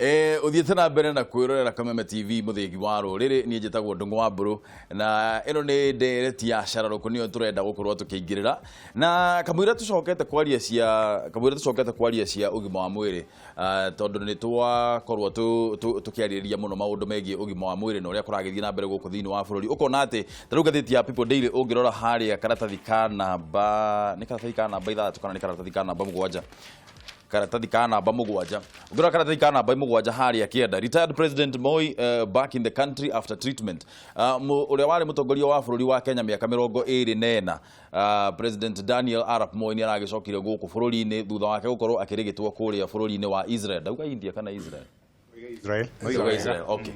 Uthiĩte na mbere na kwĩrorera Kameme TV, mũthĩgi wa rũrĩrĩ. Niĩ njĩtagwo Ndũng'ũ wa Mbũrũ, na ĩno nĩ ndereti ya cararũkũ, nĩyo tũrenda gũkorwo tũkĩingĩrĩra na kamũira tũcokete kwaria cia kamũira tũcokete kwaria cia ũgima wa mwĩrĩ, tondũ nĩ twakorwo tũkĩarĩrĩria mũno maũndũ megiĩ ũgima wa mwĩrĩ na ũrĩa kũragĩthiĩ na mbere gũkũ thĩinĩ wa bũrũri. Ũkona atĩ ta rĩu ngathĩti ya People Daily, ũngĩrora harĩa karatathi ka namba, nĩ karatathi ka namba 6 kana nĩ karatathi ka namba 7? Karatathi ka namba 7. Ũngĩrora karatathi ka namba 7 harĩa kĩanda, "Retired President Moi back in the country after treatment." Ũrĩa warĩ mũtongoria wa bũrũri wa Kenya mĩaka 24, President Daniel Arap Moi, nĩ aragĩcokire gũkũ bũrũri-inĩ thutha wake gũkorwo akĩrigitwo kũrĩa bũrũri-inĩ wa Israel. Ndauga India kana Israel? Israel. Ndauga Israel, okay.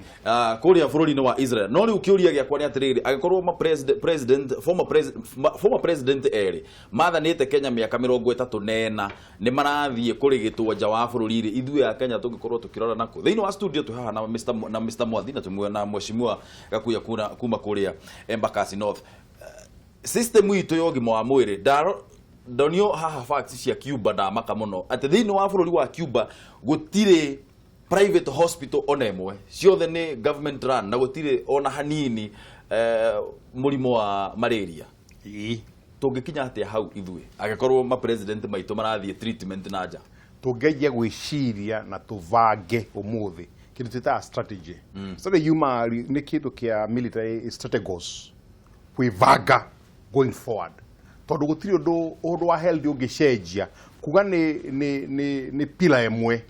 Kũrĩa bũrũri-inĩ wa Israel. No rĩu kĩũria gĩakwa nĩ atĩrĩrĩ, angĩkorwo ma president, president former president, former president erĩ mathanĩte Kenya mĩaka 34 nĩ marathiĩ kũrigitwo nja wa bũrũri rĩ, ithuĩ a Kenya tũngĩkorwo tũkĩrora nakũ? Thĩinĩ wa studio twĩ haha na Mr. Mwathi na twĩ na Mheshimiwa Gakuya kuma kũrĩa Embakasi North. System itũ ya ũgima wa mwĩrĩ, ndaro ndonio haha facts cia Cuba, ndamaka mũno atĩ thĩinĩ wa bũrũri wa Cuba gũtirĩ private hospital ona ĩmwe, ciothe nĩ government run, na gũtirĩ ona hanini mũrimũ wa malaria. Tũngĩkinya atĩa hau ithuĩ angĩkorwo ma president maitũ marathiĩ treatment na nja? Tũngĩanjia gwĩciria na tũbange ũmũthĩ kĩndũ twĩtaga strategy. Strategy yuma nĩ kĩndũ kĩa military strategos, kwĩbanga going forward, tondũ gũtirĩ ũndũ wa health ũngĩcenjia kuga nĩ pillar ĩmwe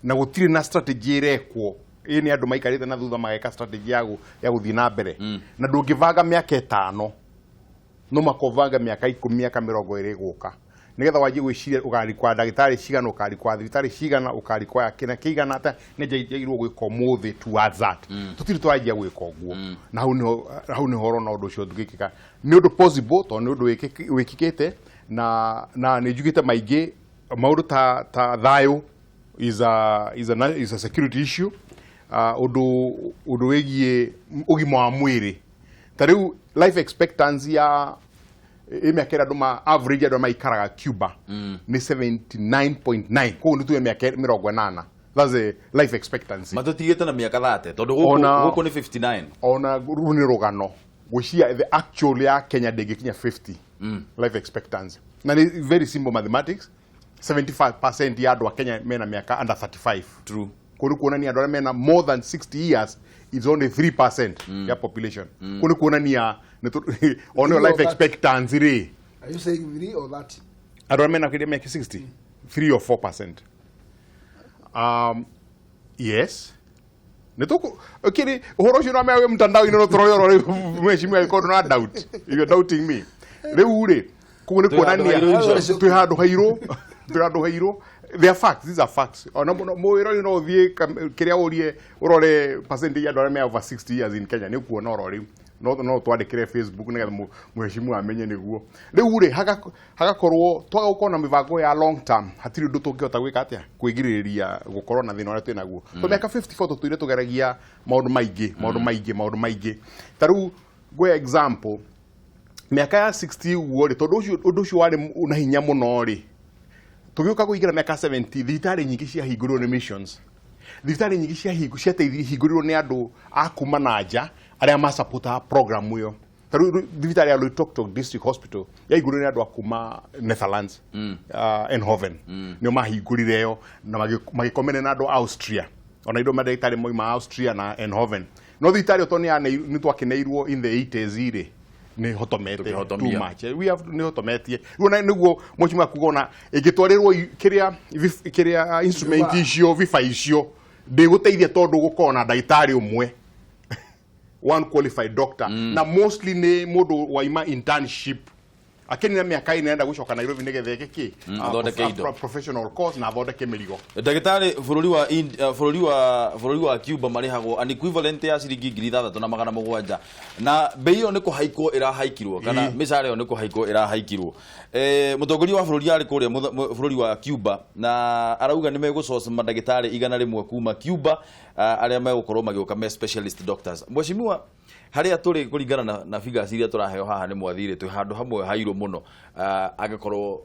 na gũtirĩ na strategy ĩrekwo. Ĩ nĩ andũ maikarĩte na thutha mageka strategy ya gũthiĩ na mbere, na ndũngĩbanga mĩaka 5, no makobanga mĩaka 10, mĩaka 20 gũka, nigetha wanjie gwĩciria ũgarikwa ndagĩtarĩ cigana, ũkarikwa thibitarĩ cigana, ũkarikwa kĩna kĩigana atĩa. Nĩ njagĩrĩirwo gwĩka ũmũthĩ towards that. Tũtirĩ twanjia gwĩka ũguo, na hau nĩho ũrona ũndũ ũcio ũngĩkĩka. Nĩ ũndũ possible, tondũ nĩ ũndũ wĩkĩkĩte na nĩ njugĩte maingĩ maũndũ ta thayũ is a security issue. Ũndũ wĩgiĩ ũgima wa mwĩrĩ, ta rĩu life expectancy ya ĩ mĩaka ĩrĩa andũ ma average andũ arĩa maikaraga Cuba nĩ 79.9, koguo nĩ tuge mĩaka 80. That's a life expectancy. Matũtigĩte na mĩaka 30, tondũ gũkũ gũkũ nĩ 59. Ona rũu nĩ rũgano gwĩciria the actual ya Kenya ndĩngĩkinya 50 life expectancy, na nĩ very simple mathematics: 75% ya andũ a Kenya mena mĩaka under 35. True. Kũu nĩ kuonania andũ arĩa mena more than 60 years is only 3% ya population. Kũu nĩ kuonania ona Three or life 30? expectancy rĩ. Are you saying 3 or 30? Andũ arĩa mena kĩrĩa mĩaka 60, 3 or 4%. Yes, nĩ tũkũ kĩrĩ ũhoro ũcio no mewe mtandao-inĩ, no tũroyoro rĩu mheshimiwa, angĩkorwo na doubt, if you're doubting me rĩu rĩ, koguo nĩ Twĩ handũ kuonania hairũ icio. twĩ handũ hairũ, twĩ handũ hairũ. They are facts, these are facts. Ona mwĩrori no ũthiĩ kĩrĩa ũrie ũrore percentage ya andũ arĩa me over 60 years in Kenya, nĩ ũkuona oro rĩu. No twandĩkĩre Facebook nĩgetha mheshimiwa amenye nĩguo. Rĩu rĩ, hagakorwo twaga gũkorwo na mĩbango ya long term, hatirĩ ũndũ tũngĩhota gwĩka atĩa kwĩgirĩrĩria gũkorwo na thĩna ũrĩa twĩ naguo. To mĩaka 54 tũtũire tũgeragia maũndũ maingĩ, maũndũ maingĩ, maũndũ maingĩ. Ta rĩu ngwe example, mĩaka ya 60 ũguo rĩ, tondũ ũcio ũndũ ũcio warĩ na hinya mũno rĩ, tũgĩũka kũingĩra mĩaka 70, thibitarĩ nyingĩ ciahingũrirwo nĩ missions, thibitarĩ nyingĩ ciateithirie hingũrirwo nĩ andũ a kuma na nja arĩa masapotaga program ĩyo. Ta rĩu thibitarĩ ya Loitoktok District Hospital yahingũrirwo nĩ andũ a kuma Netherlands, Eindhoven, nĩo mahingũrire ĩyo na magĩkomene na andũ a Austria, ona indo mandagĩtarĩ moima Austria na Eindhoven. No thibitarĩ ĩyo tondũ nĩ twakĩneirwo in the 80s rĩ, nĩ hotomete too Tũkĩhotomia. much. We have nĩ hotometie rĩu na nĩguo mheshimiwa kuga ona ĩngĩtwarĩrwo kĩrĩa instrument Vifaa. icio, vifaa icio, ndĩgũteithia tondũ gũkorwo na ndagĩtarĩ ũmwe, one qualified doctor, na mostly nĩ mũndũ waima internship akenina mĩaka ĩna, enda gũcoka Nairobi nĩgetha eke kĩ? Athondeke indo. Professional course na athondeke mĩrigo. Ndagĩtarĩ, bũrũri wa Cuba marĩhagwo an equivalent ya ciringi 6,700, na bei ĩyo nĩ kũhaikwo ĩrahaikirwo kana mĩcara ĩyo nĩ kũhaikwo ĩrahaikirwo. Mũtongoria wa bũrũri arĩ kũrĩa bũrũri wa Cuba na arauga nĩ megũsource mandagĩtarĩ 100 kuma Cuba, arĩa megũkorwo magĩũka me specialist doctors. Mheshimiwa, harĩa tũrĩ kũringana na figures iria tũraheo haha nĩ mwathire, twĩ handũ hamwe hairũ mũno, angĩkorwo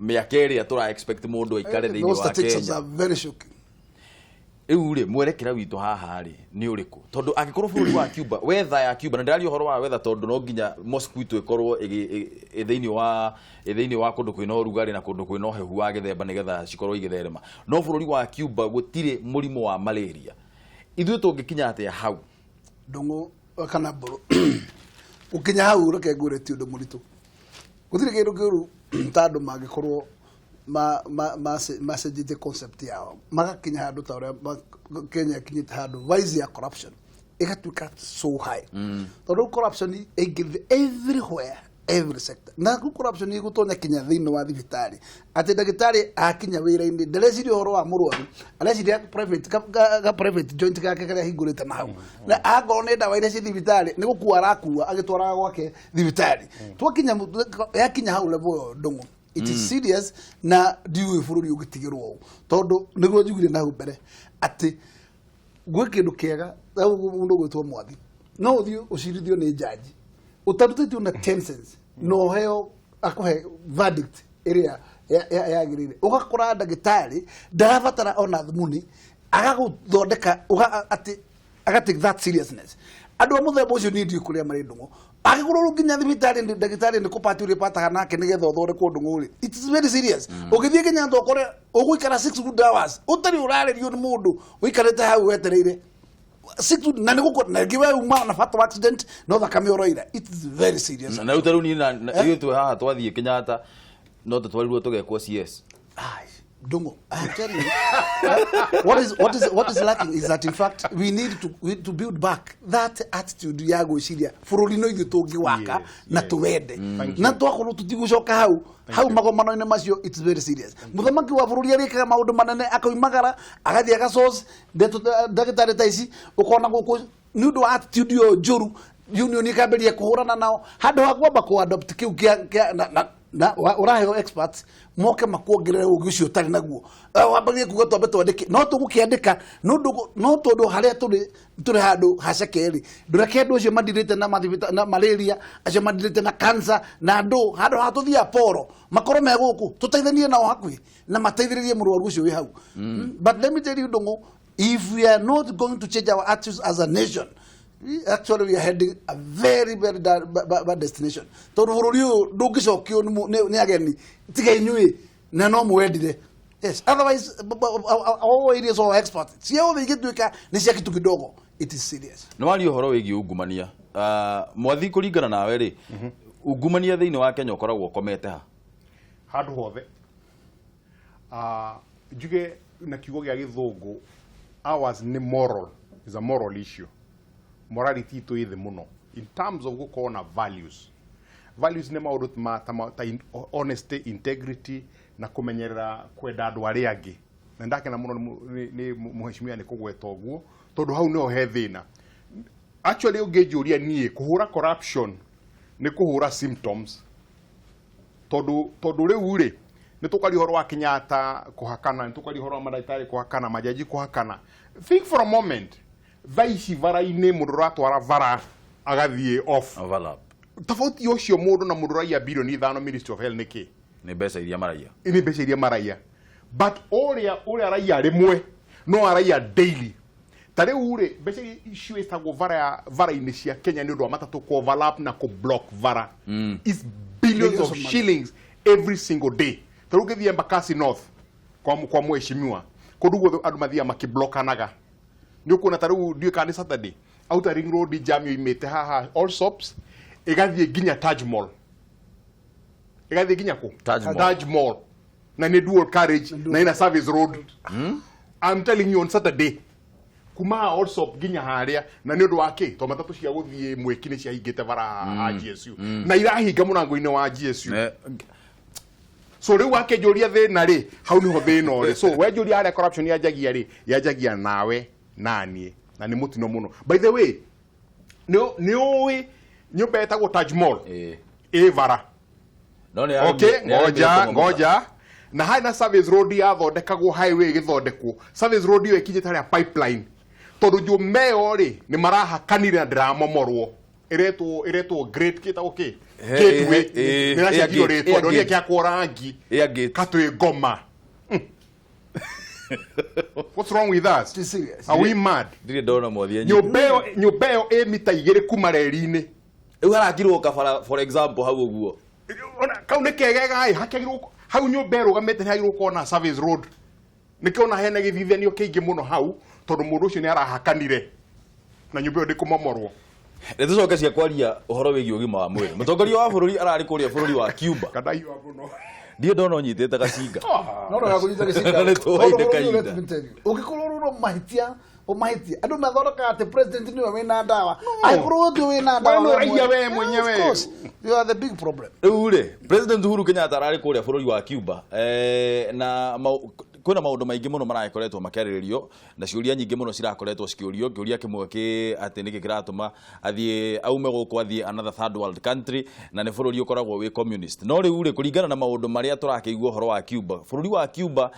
mĩaka ĩrĩa tũra expect mũndũ aikare thĩinĩ Those wa statistics Kenya. are very shocking. Rĩu rĩ mwerekera witũ haha rĩ nĩ ũrĩkũ? Tondũ angĩkorwo bũrũri wa Cuba, weather ya Cuba, na ndĩraria ũhoro wa weather tondũ no nginya mosquito ĩkorwo ĩ thĩinĩ wa kũndũ kwĩna ũrugarĩ na kũndũ kwĩna ũhehu wa gĩthemba nĩgetha cikorwo igĩtherema. No bũrũri wa Cuba gũtirĩ mũrimũ wa malaria. Ithuĩ tũngĩkinya atĩa hau? Ndũng'ũ kana mbũrũ gũkinya hau, reke ngwĩre, ti ũndũ mũritũ. Gũtirĩ kĩndũ kĩũru ta andũ mangĩkorwo macenjetie concept yao magakinya handũ ta ũrĩa Kenya ĩkinyĩte handũ, vice ya corruption ĩgatuĩka so high, tondũ rĩu corruption ĩingĩrire everywhere, every sector, na rĩu corruption ĩgũtonya kinya thĩinĩ wa thibitarĩ, atĩ ndagĩtarĩ akinya wĩra-inĩ ndareciria ũhoro wa mũrwaru, areciria private ka private joint gake karĩa ahingũrĩte na hau, na akorwo nĩ ndawa iria ciĩ thibitarĩ nĩ gũkua arakua agĩtwaraga gwake thibitarĩ. Twakinya yakinya hau level ĩyo, Ndũng'ũ, it is serious, na ndiũĩ bũrũri ũngĩtigĩrwo ũũ, tondũ nĩguo njugire na hau mbere atĩ gwĩ kĩndũ kĩega rĩu mũndũ ũgwĩtwo Mwathi no ũthiĩ ũcirithio nĩ jaji ũtarutĩtio na 10 cents na ũheo akũhe verdict ĩrĩa yagĩrĩire. Ũgakora ndagĩtarĩ ndarabatara ona thumuni agagũthondeka atĩ aga take that seriousness. Andũ a mũthemba ũcio niĩ ndiũĩ kũrĩa marĩ, Ndũng'ũ. Angĩkorwo rĩu nginya thibitarĩ ndagĩtarĩ nĩ kũpati ũrĩpataga nake nĩgetha ũthondekwo, Ndũng'ũ rĩ, it is very serious. Ũgĩthiĩ Kenyatta ũkore ũgũikara 6 good hours ũtarĩ ũrarĩrio nĩ mũndũ, ũikarĩte hau wetereire 6 good, na nĩ gũkũ na rĩngĩ we uma na fatal accident no thakame ũroira. It is very serious. Na rĩu ta rĩu niĩ na ithuĩ twĩ haha twathiĩ Kenyatta no tũtwarirwo tũgekwo CS. Ai, Ndungu, I am telling you, what is lacking is that in fact we need to build back that attitude ya gwĩciria bũrũri no ithuĩ tũngĩwaka na tũwende na twakorwo tũtigũcoka hau hau magomano-inĩ macio. It's very serious. Mũthamaki wa bũrũri arĩkaga maũndũ manene, akoimagara agathiĩ agasource ndagĩtarĩ ta ici, ũkona gũkũ nĩ ũndũ wa attitude ĩyo njũru union ikambĩrĩria kũhũrana nao handũ ha kwamba kũ adopt kĩu kĩa na ũraheo experts moke makuongerere ũgĩ ũcio ũtarĩ naguo. Wambagie kuga twambe twandĩke, no tũgũkĩandĩka no tondũ harĩa tũrĩ tũrĩ handũ haceke rĩ, ndũreke andũ acio madirĩte na na malaria, acio madirĩte na cancer, na andũ handũ ha tũthiĩ Apollo makorwo me gũkũ tũteithanie nao hakuhĩ na mateithĩrĩrie mũrwaru ũcio wĩ hau. But let me tell you, Ndũng'ũ, if we are not going to change our attitudes as a nation, actually we are heading a very very bad destination, tondũ bũrũri ũyũ ndũngĩcokio nĩ ageni tiga inyuĩ na no mwendire. Yes, otherwise all areas of expert ciothe igĩtuĩka nĩ cia kitu kidogo. It is serious. Nĩ waria ũhoro wĩgiĩ ungumania. Mwathi, kũringana nawe rĩ, ungumania thĩinĩ wa Kenya ũkoragwo ũkomete ha? Handũ hothe. Njuge na kiugo gĩa gĩthũngũ, ours nĩ moral, is a moral issue. Morality itũ ĩ thĩ mũno in terms of gũkorwo na values. Values nĩ maũndũ ta honesty, integrity na kũmenyerera kwenda andũ arĩa angĩ, na ndakena mũno nĩ mũheshimiwa nĩ kũgweta ũguo, tondũ hau nĩho he thĩna. Actually, ũngĩnjũria niĩ, kũhũra corruption nĩ kũhũra symptoms, tondũ rĩu rĩ nĩ tũkaria ũhoro wa Kenyatta kũhakana, nĩ tũkaria ũhoro wa mandagĩtarĩ kũhakana, majaji kũhakana. Think for a moment, thaa ici bara-inĩ mũndũ ũratwara bara agathiĩ off Overlap. Tofauti ũcio mũndũ na mũndũ ũraiya 5 bilioni Ministry of Health nĩ kĩ? Nĩ mbeca iria maraiya. Nĩ mbeca iria maraiya, but ũrĩa araiya rĩmwe no araiya daily. Ta rĩu rĩ, mbeca icio ĩtagwo bara ya bara-inĩ cia Kenya nĩ ũndũ wa matatũ kũ overlap na kũ block bara is billions Billions of of money. shillings every single day. Ta rĩu ũngĩthiĩ Embakasi North kwa mheshimiwa, kũndũ guothe andũ mathiaga makĩblokanaga, nĩ ũkuona ta rĩu ndiũĩ kana nĩ Saturday, Outer Ring Road jam yoimĩte haha Allsops ĩgathiĩ nginya Taj Mall, ĩgathiĩ nginya kũ? Taj Mall. Taj Mall, na nĩ dual carriage na ina service road. I'm telling you, on Saturday kuma haha Allsop nginya harĩa, na nĩ ũndũ wa kĩ? To matatũ cia gũthiĩ mwĩki nĩ ciahingĩte bara ha GSU na irahinga mũrango-inĩ wa GSU. So rĩu wakĩnjũria thĩna rĩ, hau nĩho thĩna ũrĩ. So wenjũria harĩa corruption yanjagia rĩ, yanjagia nawe naniĩ, na nĩ mũtino mũno. By the way, nĩ ũĩ nyũmba ĩtagwo Taj Mall ĩ bara? No nĩ Okay, nĩ aremire ngoja. kũmomoka. Ngoja, na harĩ na service road yathondekagwo, highway ĩgĩthondekwo, service road ĩyo ĩkinyĩte harĩa pipeline, tondũ njũmeo rĩ nĩ marahakanire na ndĩramomorwo, ĩretwo great kĩtagwo kĩ gateway. Nĩ ĩracenjirio Air rĩtwa, ndonire gate. kĩakwo rangi. Air gate. Katwĩ ngoma. What's wrong with us? It is serious. Are we mad? Ndirĩ ndona mwathi anyitĩte. Nyũmba ĩyo ĩ mita 2 kuma reri-inĩ. Rĩu harakirwo kabara, for example, hau ũguo. Ona kau nĩ kegega ĩ, hakĩagĩrĩirwo hau nyũmba ĩrũgamĩte nĩ hagĩrĩirwo gũkorwo na service road. Nĩkĩo ona hena gĩthithanio kĩingĩ mũno hau, tondũ mũndũ ũcio nĩ arahakanire na nyũmba ĩyo ndĩkũmomorwo. Nĩ tũcoke cia kwaria ũhoro wĩgiĩ ũgima wa mwĩrĩ. Mũtongoria wa bũrũri ararĩ kũrĩa bũrũri wa Cuba. Kandahiũha mũno. Ndirĩ ndona ũnyitĩte gacinga. No no gakunyita gĩcinga. Nĩ tũwaine Tondũ bũrũri ũyũ, kahinda. let me tell you, ũngĩkorwo rũro mahĩtia ũmahĩtia, andũ mathondekaga atĩ president nĩwe wĩna ndawa, angĩkorwo ũthiũ wĩna ndawa. We nĩ we ũraiya mwene. we mwenyewe. Yeah, of course. You are the big problem. Rĩu rĩ, President Uhuru Kenyatta ararĩ kũrĩa bũrũri wa Cuba, na kwĩna maũndũ maingĩ mũno marakoretwo makĩarĩrĩrio na ciũria nyingĩ mũno cirakoretwo cikĩũrio. Kĩũria kĩmwe kĩ atĩ nĩkĩ kĩratũma athiĩ aume gũkũ athiĩ another third world country, na nĩ bũrũri ũkoragwo wĩ communist. No rĩu rĩ, kũringana na maũndũ marĩa tũrakĩigua ũhoro wa Cuba, bũrũri wa Cuba,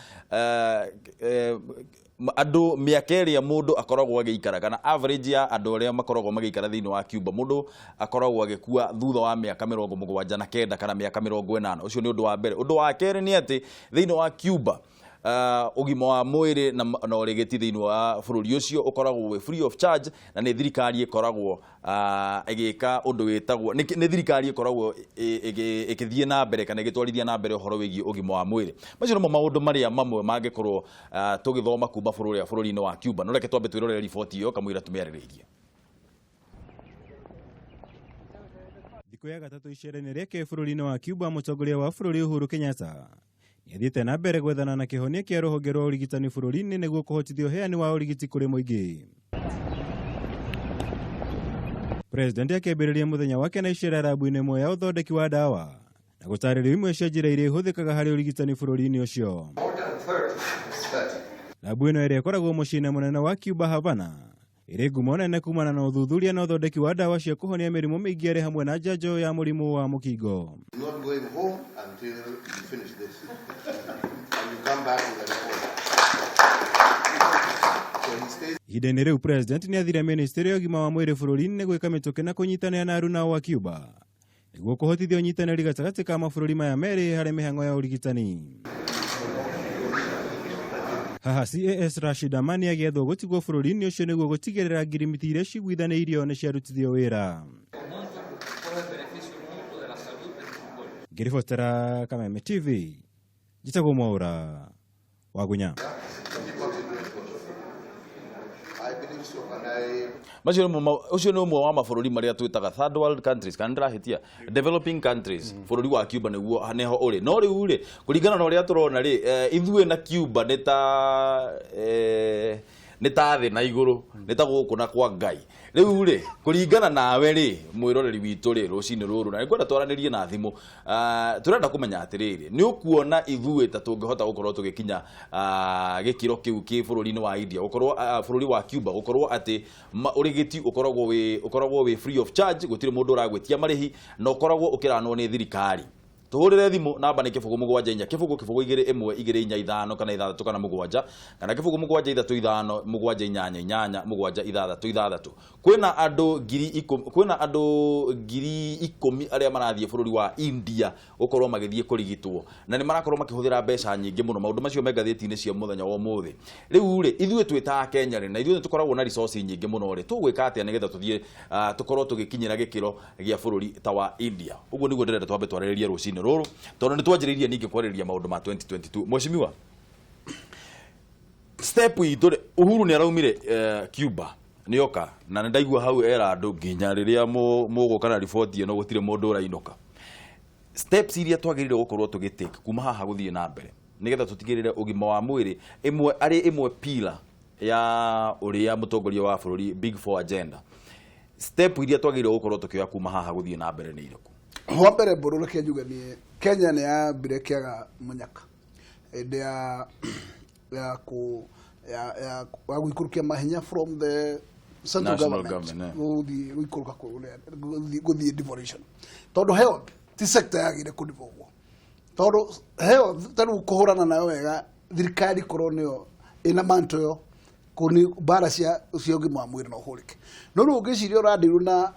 andũ mĩaka ĩrĩa mũndũ akoragwo agĩikara, kana average ya andũ arĩa makoragwo magĩikara thĩinĩ wa Cuba, mũndũ akoragwo agĩkua thutha wa mĩaka 79 kana mĩaka 80. Ũcio nĩ ũndũ wa mbere. Ũndũ wa kerĩ nĩ atĩ thĩinĩ wa Cuba, ũgima wa mwĩrĩ na ũrigiti thĩinĩ wa bũrũri ũcio ũkoragwo wĩ free of charge, na nĩ thirikari ĩkoragwo ĩgĩka ũndũ wĩtagwo nĩ thirikari ĩkoragwo ĩgĩthiĩ na mbere kana ĩgĩtwarithia na mbere ũhoro wĩgiĩ ũgima wa mwĩrĩ. Macio nĩmo maũndũ marĩa mamwe mangĩkorwo tũgĩthoma kuma bũrũri-inĩ wa Cuba. No reke twambe twĩrorere riboti ĩyo kamũira tũmĩarĩrĩirie. Thikũ ya gatatũ icera-inĩ rĩake bũrũri-inĩ wa Cuba, mũtongoria wa bũrũri Uhuru Kenyatta nĩathiĩte na mbere gwethana na kĩhonia kĩa rũhonge rwa ũrigitani bũrũri-inĩ nĩguo kũhotithia ũheani wa ũrigiti kũrĩ mũingĩ. President akĩambĩrĩria mũthenya wake na icera rabu-inĩ ĩmwe ya ũthondeki wa ndawa na gũtarĩrio imwe cia njĩra iria ihũthĩkaga harĩ ũrigitani bũrũri-inĩ ũcio. Rabu ĩno ĩrĩa ĩkoragwo mũciĩ-inĩ mũnene wa Cuba, Havana, ĩrĩ ngumo nene kumana na ũthuthuria na ũthondeki wa ndawa cia kũhonia mĩrimũ mĩingĩ arĩ hamwe na njanjo ya mũrimũ wa mũkingo. Not going home until you finish this. And you come back with a report. So he stays Ihinda-inĩ rĩu, president nĩ athire ministry ya ũgima wa mwĩrĩ bũrũri-inĩ gwĩka mĩtũkĩ na kũnyitanĩra na aruna wa Cuba nĩguo kũhotithia ũnyitanĩri gatagatĩ ka mabũrũri maya merĩ harĩ mĩhang'o ya ũrigitani. Haha CAS Rashid Amani agĩathwo gũtigwo bũrũri-inĩ ũcio nĩguo gũtigĩrĩra ngirimiti iria ciguithanĩirio nĩ ciarutithio wĩra. Ngĩribotera Kameme TV, njĩtagwo Mwaũra Wagunya. I believe so. And I Macio nĩmo ũcio nĩ ũmwe wa mabũrũri marĩa twĩtaga third world countries, kana ndĩrahĩtia, developing countries. Bũrũri wa Cuba nĩguo nĩho ũrĩ. No rĩu rĩ, kũringana na ũrĩa tũrona rĩ, ithuĩ na Cuba nĩ ta thĩ na igũrũ, nĩ ta gũkũ na kwa Ngai. Rĩu rĩ, kũringana nawe rĩ, mwĩroreri witũ rĩ, rũcinĩ rũrũ na nĩngwenda twaranĩrie na thimũ. Tũrenda kũmenya atĩrĩrĩ, nĩ ũkuona ithuĩ ta tũngĩhota gũkorwo tũgĩkinya gĩkĩro kĩu kĩ bũrũri-inĩ wa India, gũkorwo bũrũri wa Cuba, gũkorwo atĩ ũrigiti ũkoragwo wĩ free of charge, gũtirĩ mũndũ ũragwĩtia marĩhi na ũkoragwo ũkĩranwo nĩ thirikari? Tũhũrĩre thimũ, namba nĩ 074 0 0 2 1 2 4 5 kana 6 kana 7 kana 0 7 3 5 7 8 8 7 6 6. Kwĩna andũ 10,000 arĩa marathiĩ bũrũri wa India gũkorwo magĩthiĩ kũrigitwo, na nĩ marakorwo makĩhũthĩra mbeca nyingĩ mũno. Maũndũ macio me ngathĩti-inĩ cia mũthenya wa ũmũthĩ. Rĩu rĩ, ithuĩ twĩ ta Kenya rĩ, na ithuĩ nĩ tũkoragwo na resource nyingĩ mũno rĩ, tũgwĩka atĩa nĩgetha tũthiĩ tũkorwo tũgĩkinyĩra gĩkĩro gĩa bũrũri ta wa India? Ũguo nĩguo ndĩrenda twambe twarĩrĩrie rũcinĩ rũrũ, tondũ nĩ twanjĩrĩirie ningĩ kwarĩrĩria maũndũ ma 2022. Mheshimiwa, step itũ rĩ, Uhuru nĩ araumire Cuba nĩoka, na nĩ ndaigua hau era andũ nginya rĩrĩa mũgũka na riboti ĩno gũtirĩ mũndũ ũrainũka. Steps iria twagĩrĩire gũkorwo tũgĩtake kuma haha gũthiĩ na mbere nĩgetha tũtigĩrĩre ũgima wa mwĩrĩ ĩmwe arĩ ĩmwe pillar ya ũrĩa mũtongoria wa bũrũri Big Four agenda, step iria twagĩrĩire gũkorwo tũkĩoya kuma haha gũthiĩ na mbere nĩ irĩkũ? Wa mbere, mbũrũ, reke njuge niĩ Kenya nĩ yambire kĩaga mũnyaka hĩndĩ ya ku ya gũikũrũkia mahinya from the central National government, government, eh. gũthiĩ gũikũrũka kũrĩa gũthiĩ devolution, tondũ health ti sector yagĩrĩire kũdevolve, tondũ health ta rĩu kũhũrana nayo wega thirikari korwo nĩyo ĩna manto ĩyo. Kuni mbara cia ũgima wa mwĩrĩ no ũhũrĩke. No rĩu ũngĩciria ũrandirwo na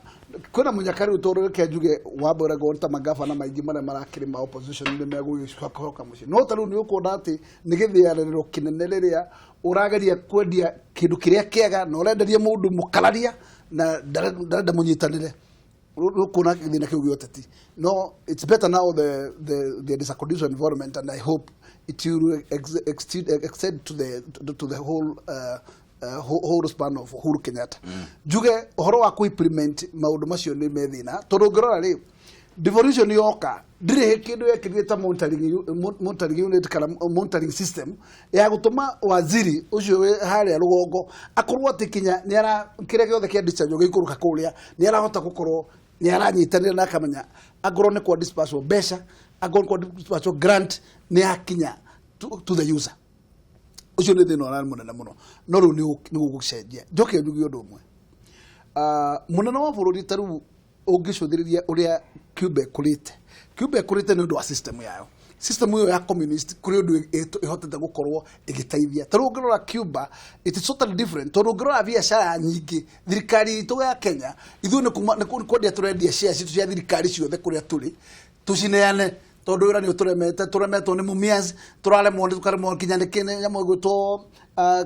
kwĩna mũnyaka rĩu tondũ reke njuge wambere ngorwo ta magavana maingĩ marĩa marakĩrĩ ma opposition nĩ megũgĩcoka mũciĩ. No ta rĩu nĩ ũkuona atĩ nĩ gĩthĩarĩrĩro kĩnene rĩrĩa ũrageria kwendia kĩndũ kĩrĩa kĩega na ũrenderia mũndũ mũkararia na ndarenda mũnyitanĩre. Ũkuona gĩthĩna kĩu gĩa ũteti. No it's better now the there is a conducive environment, and I hope it will extend to the whole span of Uhuru Kenyatta. Njuge ũhoro wa ku implement maũndũ macio nĩ me thĩna tondũ ũngĩrora rĩ, devolution yoka ndirĩ kĩndũ yekĩrire ta monitoring unit kana monitoring system ya gũtũma waziri ũcio wĩ harĩa rũgongo akorwo atĩ kinya nĩ ara kĩrĩa gĩothe kĩa discharge gĩikũrũka kũrĩa nĩ arahota gũkorwo nĩ aranyitanĩra na akamenya angorwo nĩ kwa disperse mbeca, angorwo nĩ kwa disperse grant, nĩ yakinya to the user. Ũcio nĩ thĩna ũrarĩ mũnene mũno, no rĩu nĩ gũgũcenjia. Njoke njuge ũndũ ũmwe. Mũnene wa bũrũri, ta rĩu ũngĩcũthĩrĩria ũrĩa Cuba ĩkũrĩte, Cuba ĩkũrĩte nĩ ũndũ wa system yayo, system ĩyo ya communist kũrĩ ũndũ ĩhotete gũkorwo ĩgĩteithia. Ta rĩu ũngĩrora Cuba, it is totally different, tondũ ũngĩrora biacara nyingĩ thirikari itũ ya Kenya, ithuĩ nĩ kuma nĩ kwendia tũrendia shares citũ cia thirikari ciothe kũrĩa tũrĩ tũcineane, tondũ wĩra nĩ ũtũremete, tũremetwo nĩ Mumias, tũraremwo nĩ tũkaremwo nginya nĩ kĩne nyamũ ĩgwĩtwo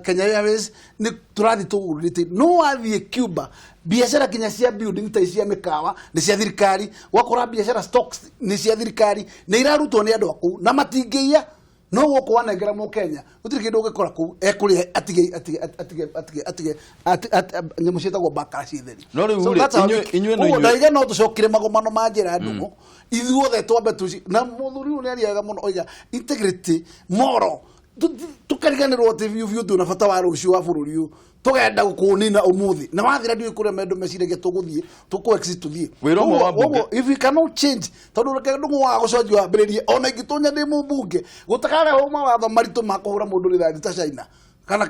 Kenya Airways, nĩ tũrathiĩ tũgũrĩte. No wathiĩ Cuba, biacara kinya cia building ta cia mĩkawa nĩ cia thirikari, wakora biacara stocks nĩ cia thirikari, nĩ irarutwo nĩ andũ akũu na matingĩiya. No gũkũ wanengera mũkenya gũtirĩ kĩndũ ũngĩkora kũu ekũrĩa atige atige atige atige atige nyamũ ciĩtagwo bakara ciĩ theri. No rĩu rĩ, inyuĩ no inyuĩ- Ndaiga no tũcokire magomano ma njĩra ndũng'ũ ithuothe twambe tuci na mũthuri ũyũ nĩariaga mũno oiga integrity moral, tũkariganĩrwo atĩ biũ biũ twĩna bata wa rũciũ wa bũrũri ũyũ, tũgenda kũũnina ũmũthĩ na wathira ndiũĩ kũrĩa mendũ meciragia tũgũthiĩ tũkũ exit tũthiĩ. Wĩra ũmwe wa mbunge- Koguo, if we cannot change, tondũ reke ndũng'ũ wa gũcenjio wambĩrĩrie ona ingĩtũnya ndĩ mũmbunge gũtakarehwo mawatho maritũ ma kũhũra mũndũ rithathi ta China kana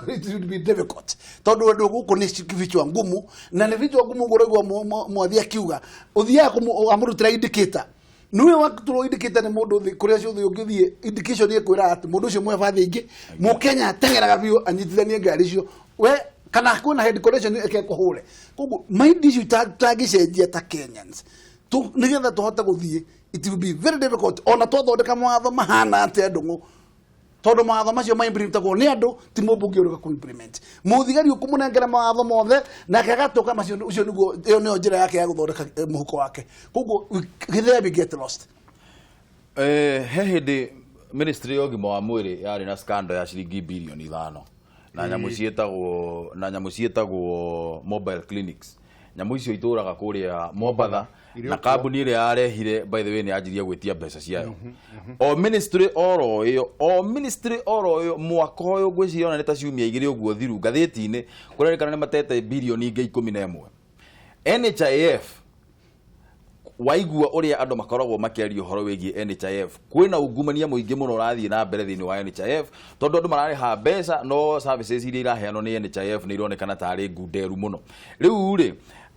it would be difficult, tondũ andũ gũkũ nĩ vichwa ngumu na nĩ vichwa ngumu. Ũguo ũraigua mwathi akiuga ũthiaga amũrutĩra indicator, nĩwe watũrwo indicator nĩ mũndũ thĩ kũrĩa ciothe ũngĩthiĩ indication ĩkwĩra atĩ mũndũ ũcio mwe bathi ingĩ mũkenya ateng'eraga biũ anyitithanie ngari icio we kana kwĩna head collision eke kũhũre. Koguo mind icio tangĩcenjia ta Kenyans nĩgetha tũhote gũthiĩ, it will be very difficult ona twathondeka mawatho mahana atĩa ndũng'ũ, tondũ mawatho macio ma implementagwo nĩ andũ, ti mũmbunge ũrĩa kũ implement. Mũthigari ũkũmũnengera mawatho mothe nake agatoka macio, ũcio nĩguo ĩyo nĩyo njĩra yake ya gũthondeka mũhuko wake. Koguo there we get lost. He hĩndĩ ministry ya ũgima wa mwĩrĩ yarĩ na scandal ya ciringi bilioni 5 na nyamũ ciĩtagwo mobile clinics. Nyamũ icio itũraga kũrĩa Mombatha Iria na kuo. Kambuni ĩrĩa yarehire, by the way, nĩ yanjirie gwĩtia mbeca ciayo o ministry oro ĩyo, o ministry oro ĩyo. Mwaka ũyũ ngwĩciria ona nĩ ta ciumia 2 ũguo thiru, ngathĩti-inĩ kũrerĩkana nĩ matete bilioni ingĩ 11. NHIF, waigua ũrĩa andũ makoragwo makĩaria ũhoro wĩgiĩ NHIF, kwĩna ungumania mũingĩ mũno ũrathiĩ na mbere thĩinĩ wa NHIF, tondũ andũ mararĩha mbeca no services iria iraheanwo nĩ NHIF nĩ ironekana tarĩ ngunderu mũno. Rĩu rĩ,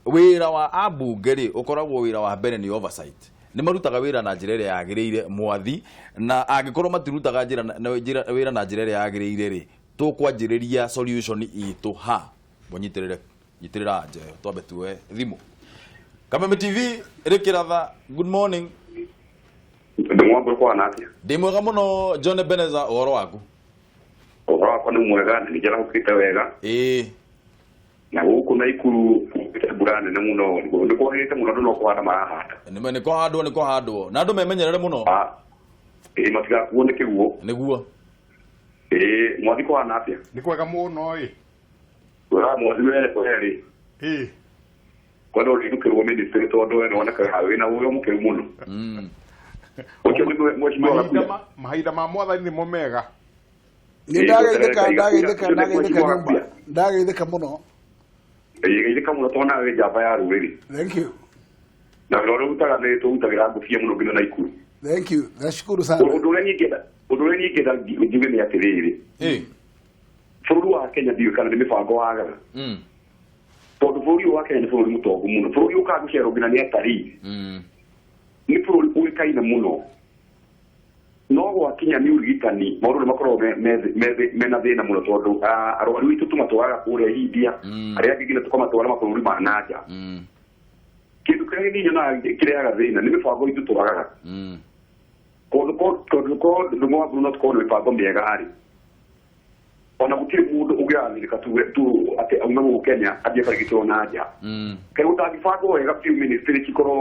wĩra wa ambunge rĩ, ũkoragwo wĩra wa mbere nĩ oversight, nĩ marutaga wĩra na njĩra ĩrĩa yagĩrĩire, mwathi? Na angĩkorwo matirutaga njĩra na njĩra wĩra na njĩra ĩrĩa yagĩrĩire rĩ, tũkwanjĩrĩria solution itũ ha? Mũnyitĩrĩre, nyitĩrĩra anja ĩyo twambe tuoe thimũ. Kameme TV rĩkĩratha, good morning. Ndũng'wa kwana atĩa? Ndĩ mwega mũno, John Ebeneza, ũhoro waku? Ũhoro wakwa nĩ mwega na nĩ njarahũkĩte wega. Na gũkũ Naikuru kũgĩte mbura nene mũno, nĩ kwagĩrĩte mũno, andũ no kũhanda marahanda. Nĩ kũhandwo, nĩ kũhandwo na andũ memenyerere mũno. Ah, ĩĩ, matigakuo nĩ kĩguũ. Nĩguo. Ĩĩ, mwathi kũhana atĩa? Nĩ kwega mũno ĩ. Wega mwathi, we rĩ, kwenda ũrindũkĩrwo ministry tondũ we nĩwonekaga wĩna ũrĩa mũkĩru mũno. Ũcio nĩ mheshimiwa mahinda Gakuya. Mahinda ma mwathani nĩmo mega. Nĩ Ĩĩ, ndageithĩka, gweterera ndageithĩka, Ngai. ndageithĩka Gakuya. nyũmba, ndageithĩka mũno. Ĩĩ, geithĩka mũno tondũ nawe wĩ njamba ya rũrĩrĩ. Thank you. Na wĩra ũrĩa ũrutaga nĩ tũrutagĩra ngũbia mũno nginya Naikuru. Thank you, nashukuru sana. Ũndũ ũrĩa niĩ ingĩenda njuge nĩ atĩrĩrĩ, bũrũri wa Kenya ndiũĩ kana nĩ mĩbango wagaga, tondũ bũrũri ũyũ wa Kenya nĩ bũrũri mũtongu mũno, bũrũri ũkaga gũcerwo nginya nĩ atarii, nĩ bũrũri ũĩkaine mũno. No gwakinya nĩ ũrigitani maũndũ nĩ makoragwo mena thĩna mũno tondũ arwaru aitũ tũmatwaraga kũrĩa India, arĩa angĩ nginya tũkamatwara mabũrũri ma na nja. Kĩndũ kĩrĩa niĩ nyonaga kĩrehaga thĩna nĩ mĩbango itũ twagaga. Kũndũ Ndung'u wa Mburu no tũkorwo na mĩbango mĩega rĩ, ona gũtirĩ mũndũ ũngĩrathĩrĩka tu atĩ aume gũkũ Kenya athiĩ akarigitwo na nja. Kaĩ gũtangĩbangwo wega biũ ministry cikorwo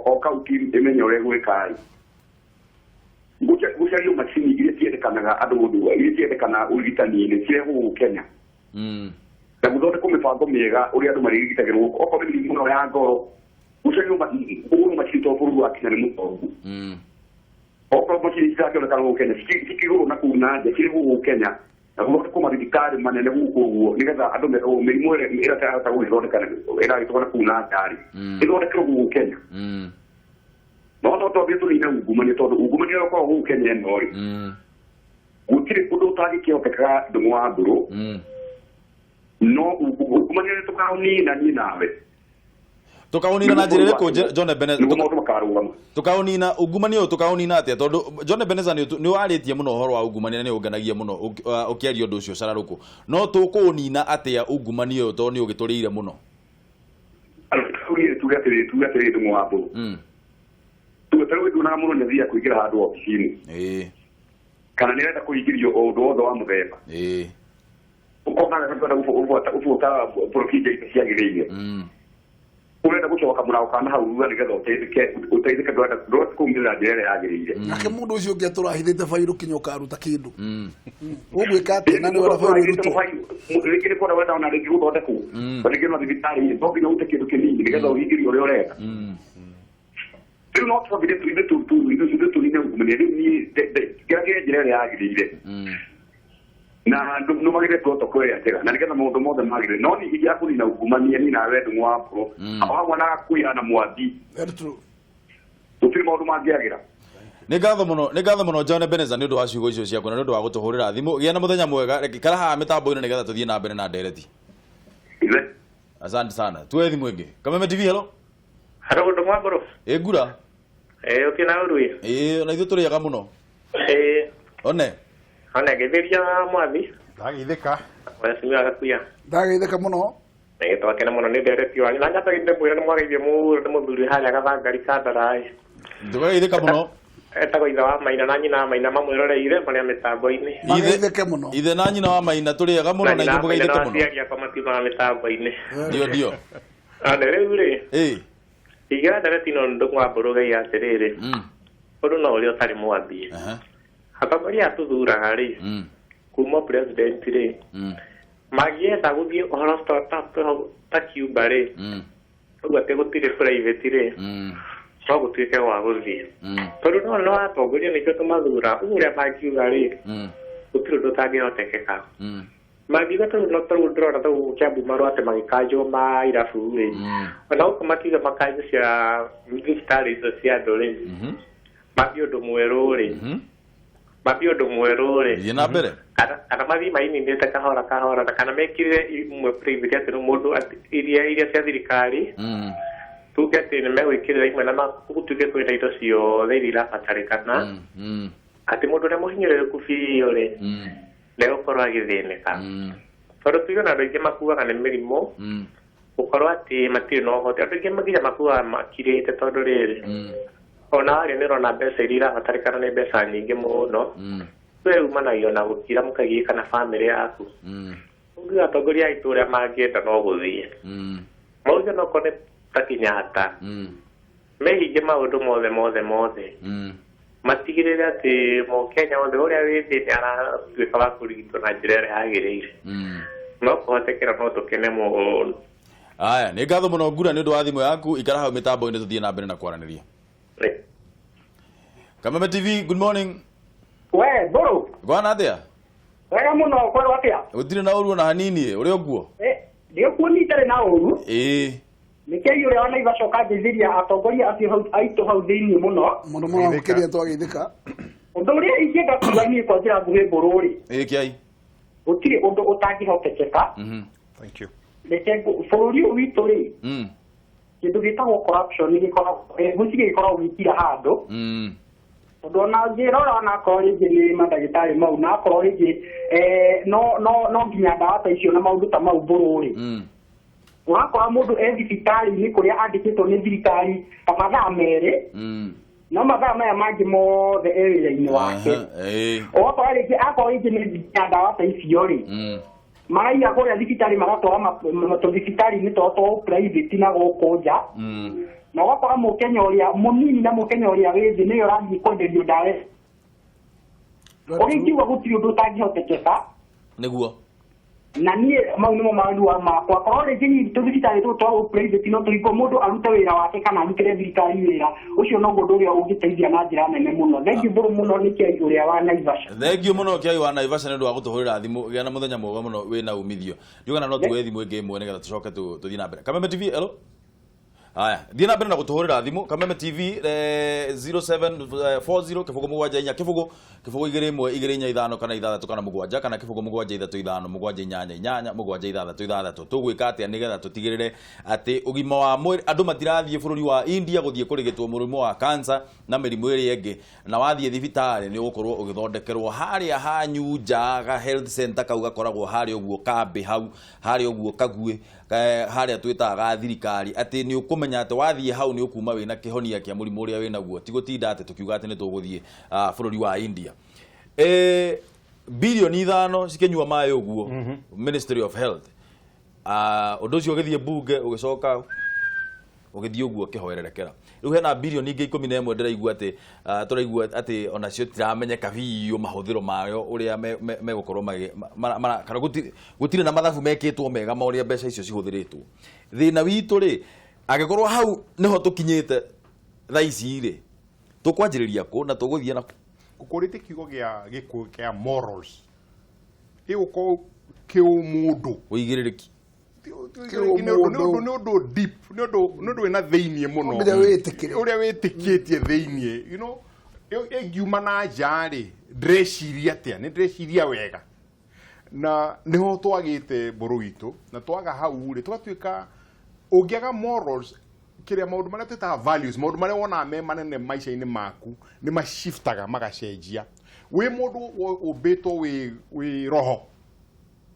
o kaunti ĩmenye ũrĩa ĩgwĩka rĩ, gũcario macini iria ciendekanaga andũ iria ciendekanaga ũrigitani-inĩ cirehwo gũkũ Kenya. Na gũthondekwo mĩbango mĩega ũrĩa andũ marĩrigitagĩrwo gũkũ, okorwo nĩ mĩrimũ ĩno ya ngoro gũcario kũgũrwo macini tondũ bũrũri wa Kenya nĩ mũtongu. Okorwo macini citangĩonekana gũkũ Kenya cikĩgũrwo na kũu na nja cirehwo gũkũ Kenya na gũthondekwo mathibitarĩ manene gũkũ ũguo nĩgetha andũ mĩrimũ ĩrĩa ĩtarahota gũgĩthondeka ĩragĩtwarwo na kũu na nja rĩ, ĩthondekerwo gũkũ Kenya. No twambie tũnine ungumania tondũ ungumania ũrĩa ũkoragwo gũkũ Kenya ĩno rĩ, gũtirĩ ũndũ ũtangĩkĩhoteka Ndung'u wa Mburu. No ungumania nĩ tũkaũnina niĩ nawe. Tukaunina na njĩra ĩrĩkũ John Ebenezer? Nĩguo maũndũ makarũgama. Tukaunina ungumania ũyũ tukaunina atĩa? Tondũ John Ebenezer nĩ warĩtie mũno ũhoro wa ungumania na nĩ ũngenagia mũno ũkĩaria ũndũ ũcio cararũkũ. No tũkũũnina atĩa ungumania ũyũ tondũ nĩ ũgĩtũrĩire mũno? Tuge atĩrĩ Ndung'u wa Mburu. Tuge ta rĩu nduonaga mũndũ nĩ athiaga kũingĩra handũ obici-inĩ. Kana nĩ arenda kũingĩrio o ũndũ wothe wa mũthemba. Ũkonaga nĩ ũrenda gũbuata procedure iria ciagĩrĩire. Urenda gũcoka mũrango kana hau thutha nĩgetha ũteithĩke ndũrenda kũumĩrĩra njĩra ĩrĩa yagĩrĩire. Nake mũndũ ũcio ũngĩ atũrahithĩte bairũ kinya ũkaruta kĩndũ. Ũgwĩka atĩa na nĩ wenda bairũ ĩrutwo? Rĩngĩ nĩ kwenda wenda ona rĩngĩ gũthondekwo. Rĩngĩ no thibitarĩ no nginya ũrute kĩndũ kĩnini nĩgetha ũhingĩrio ũrĩa ũrenda. Rĩu no twambire ithuĩ tũnine ungumania rĩu niĩ ngeragerie njĩra ĩrĩa yagĩrĩire. Na nũmagĩrĩre protocol ĩrĩa njega na nĩgetha maũndũ mothe magĩrĩre. No niĩ ingĩaga kũnina ungumania niĩ nawe Ndung'u wa Mburu o hamwe na Gakuya na Mwangi, gũtirĩ maũndũ mangĩagĩra. Nĩ ngatho mũno John Ebenezer nĩ ũndũ wa ciugo icio ciaku na nĩ ũndũ wa gũtũhũrĩra thimũ. Gĩa na mũthenya mwega, reke ikara haha mĩtambo-inĩ nĩgetha tũthiĩ na mbere na ndereti. Asante sana. Tuoe thimũ ĩngĩ. Kameme TV, hello. Hello, Ndung'u wa Mburu. Ĩ ngura. Ũkĩ na ũru ĩ? Ĩ, ona ithuĩ tũrĩaga mũno. One. One geithĩria Mwathi. Ndageithĩka. Mheshimiwa Gakuya. Ndageithĩka mũno. Nĩ twakena mũno nĩ ndereti wanyu. Na nyambe ndĩmwĩre nĩ mwageithio mũno nĩ mũthuri harĩa Gathangari Kandara ĩ. Ndũgeithĩka mũno. Etagwo ithe wa Maina na nyina wa Maina mamwĩroreire marĩa mĩtambo-inĩ. Mageithĩke mũno. Ithe na nyina wa Maina tũrĩaga mũno na ithuĩ mũgeithĩke mũno. Aciari akwa matiumaga mĩtambo-inĩ. Ndio ndio. One rĩu rĩ. Ingĩra ndereti ĩno Ndung'u wa Mburu ngaiga atĩrĩrĩ. Ũndũ no ũrĩa ũtarĩ mwambie. Atongoria aya tũthuraga rĩ, kuma president rĩ, mangĩenda gũthiĩ ũhoro ta Cuba rĩ, ũguo atĩ gũtirĩ private rĩ, no gũtuĩke gwa gũthiĩ. Tondũ no no atongoria nĩkĩo tũmathura, ũguo ũrĩa mangiuga rĩ, gũtirĩ ũndũ ũtangĩhotekeka. Mangiuga tondũ no tarĩu ndĩrona ta gũkũ Kiambu marũa atĩ magĩkanjwo ma irabu rĩ, ona gũkũ makiuga makanjwo cia thibitarĩ icio cia andũ rĩ, mambie ũndũ mwerũ rĩ, mambie ũndũ mwerũ rĩ, Thiĩ na mbere. Kana mathiĩ maininĩte kahora kahora, na kana mekĩrĩre imwe private atĩ rĩu mũndũ iria cia thirikari, tuge atĩ nĩ megwĩkĩrĩra imwe na gũtuĩke kwĩna indo ciothe iria irabatarĩkana, atĩ mũndũ ũrĩa mũhinyĩrĩrĩku biũ rĩ, ndegũkorwo agĩthĩnĩka. Tondũ tuge ona andũ aingĩ makuaga nĩ mĩrimũ, gũkorwo atĩ matirĩ na ũhoti. Andũ aingĩ nginya makuaga makirĩte tondũ rĩrĩ, ona warĩa nĩ ũrona mbeca iria irabatarĩkana nĩ mbeca nyingĩ mũno. We umanagio na gũkira mũkagiĩka na bamĩrĩ yaku. Ũngiuga atongoria aitũ ũrĩa mangĩenda no gũthiĩ. Mauge no korwo nĩ ta Kenyatta. Mehinge maũndũ mothe mothe mothe. Matigĩrĩre atĩ mũkenya wothe ũrĩa wĩ thĩ nĩ aratuĩka wa kũrigitwo na njĩra ĩrĩa yagĩrĩire. No kũhotekera no tũkene mũno. Aya, nĩ ngatho mũno Ngura nĩ ũndũ wa thimũ yaku. Ikara hau mĩtambo-inĩ tũthiĩ na mbere na kwaranĩria. Kameme TV, good morning. We, Mburu. Gwana atĩa? Wega mũno, kwerwo atĩa? Gũtirĩ na ũru ona hanini, ũrĩ ũguo? Ndĩ ũkuo niĩ itarĩ na ũru. Nĩkĩo ũrĩa wa Naivasha ũkangeithĩria atongoria acio aitũ hau thĩinĩ mũno. Mũno mũno gũkĩria twageithĩka. Ũndũ ũrĩa ingĩenda kuga niĩ kwa njĩra nguhĩ Mburu rĩ. Kĩai. Gũtirĩ ũndũ ũtangĩhotekeka. Thank you. Reke bũrũri ũyũ witũ rĩ, kĩndũ gĩtagwo corruption nĩ gĩkoragwo, gũtirĩ gĩkoragwo gĩkira handũ. Tondũ ona ngĩrora onakorwo rĩngĩ nĩ mandagĩtarĩ mau, na akorwo rĩngĩ no nginya ndawa ta icio na maũndũ ta mau mbũrũ rĩ, ũrakora mũndũ e thibitarĩ-inĩ kũrĩa andĩkĩtwo nĩ thirikari ta mathaa 2, no mathaa maya mangĩ mothe e wĩra-inĩ wake. Ũgakora rĩngĩ akorwo rĩngĩ nĩ nginya ndawa ta icio rĩ, maraiya kũrĩa thibitarĩ magatwara tũthibitarĩ-inĩ twao twa private na gũkũ nja, na ũgakora mũkenya ũrĩa mũnini na mũkenya ũrĩa wĩ thĩ nĩwe ũrathiĩ kwenderio ndawa. Ũrĩa ingiuga gũtirĩ ũndũ ũtangĩhotekeka. Nĩguo. Na niĩ mau nĩmo marua makwa. Korwo rĩngĩ hihi tũthibitarĩ tũtũ twa private no tũhingwo mũndũ arute wĩra wake kana arutĩre thirikari wĩra, ũcio noguo ũndũ ũrĩa ũngĩteithia na njĩra nene mũno. Thengiũ mbũrũ mũno nĩ Kĩai ũrĩa wa Naivasha. Thengiũ mũno Kĩai wa Naivasha nĩ ũndũ wa gũtũhũrĩra thimũ. Gĩa na mũthenya mwega mũno wĩna umithio. Ndiũĩ kana no tuoye thimũ ĩngĩ ĩmwe nĩgetha tũcoke tũthiĩ na mbere. Kameme TV, hello. Haya, thiĩ na mbere na gũtũhũrĩra thimũ. Kameme TV 0740 kĩbũgũ 7 4 kĩbũgũ kĩbũgũ 2 1 2 4 5 kana 6 kana 7 kana kĩbũgũ 7 3 5 7 8 8 7 6 6. Tũgwĩka atĩa nĩgetha tũtigĩrĩre atĩ ũgima wa mwĩrĩ, andũ matirathiĩ bũrũri wa India gũthiĩ kũrigitwo mũrimũ wa cancer na mĩrimũ ĩrĩa ĩngĩ, na wathiĩ thibitarĩ nĩ ũgũkorwo ũgĩthondekerwo harĩa hanyu nja ga health center kau gakoragwo harĩa ũguo kambĩ hau harĩa ũguo kaguĩ harĩa twĩtaga ga thirikari, atĩ nĩ ũkũmenya atĩ wathiĩ hau nĩ ũkuma wĩna kĩhonia kĩa mũrimũ ũrĩa wĩnaguo, ti gũtinda atĩ tũkiuga atĩ nĩ tũgũthiĩ bũrũri wa India. Bilioni 5 cikĩnyua maĩ ũguo Ministry of Health. Ũndũ ũcio ũgĩthiĩ mbunge ũgĩcoka ũgĩthiĩ ũguo ũkĩhoererekera. Rĩu hena bilioni ingĩ 11 ndĩraigua atĩ tũraigua atĩ onacio tiramenyeka biũ mahũthĩro mayo ũrĩa megũkorwo kana gũtirĩ na mathabu mekĩtwo mega ma ũrĩa mbeca icio cihũthĩrĩtwo. Thĩna witũ rĩ, angĩkorwo hau nĩho tũkinyĩte thaa ici rĩ, tũkwanjĩrĩria kũ na tũgũthiĩ na kũ? Ngũkũrĩte kiugo gĩa Gĩkũyũ kĩa morals. Gĩgũkorwo kĩũmũndũ. Ũigĩrĩrĩki. Nĩ ũndũ deep, nĩ ũndũ wĩna thĩiniĩ mũno. Ũrĩa wĩtĩkĩrĩtie. Ũrĩa wĩtĩkĩtie thĩiniĩ. You know, ĩngiuma na nja rĩ, ndĩreciria atĩa? Nĩ ndĩreciria wega. Na nĩho twagĩte mbũrũ witũ, na twaga hau rĩ, tũgatuĩka ũngĩaga morals, kĩrĩa maũndũ marĩa twĩtaga values, maũndũ marĩa wonaga me manene maica-inĩ maku, nĩ mashiftaga magacenjia. Wĩ mũndũ ũmbĩtwo wĩ roho.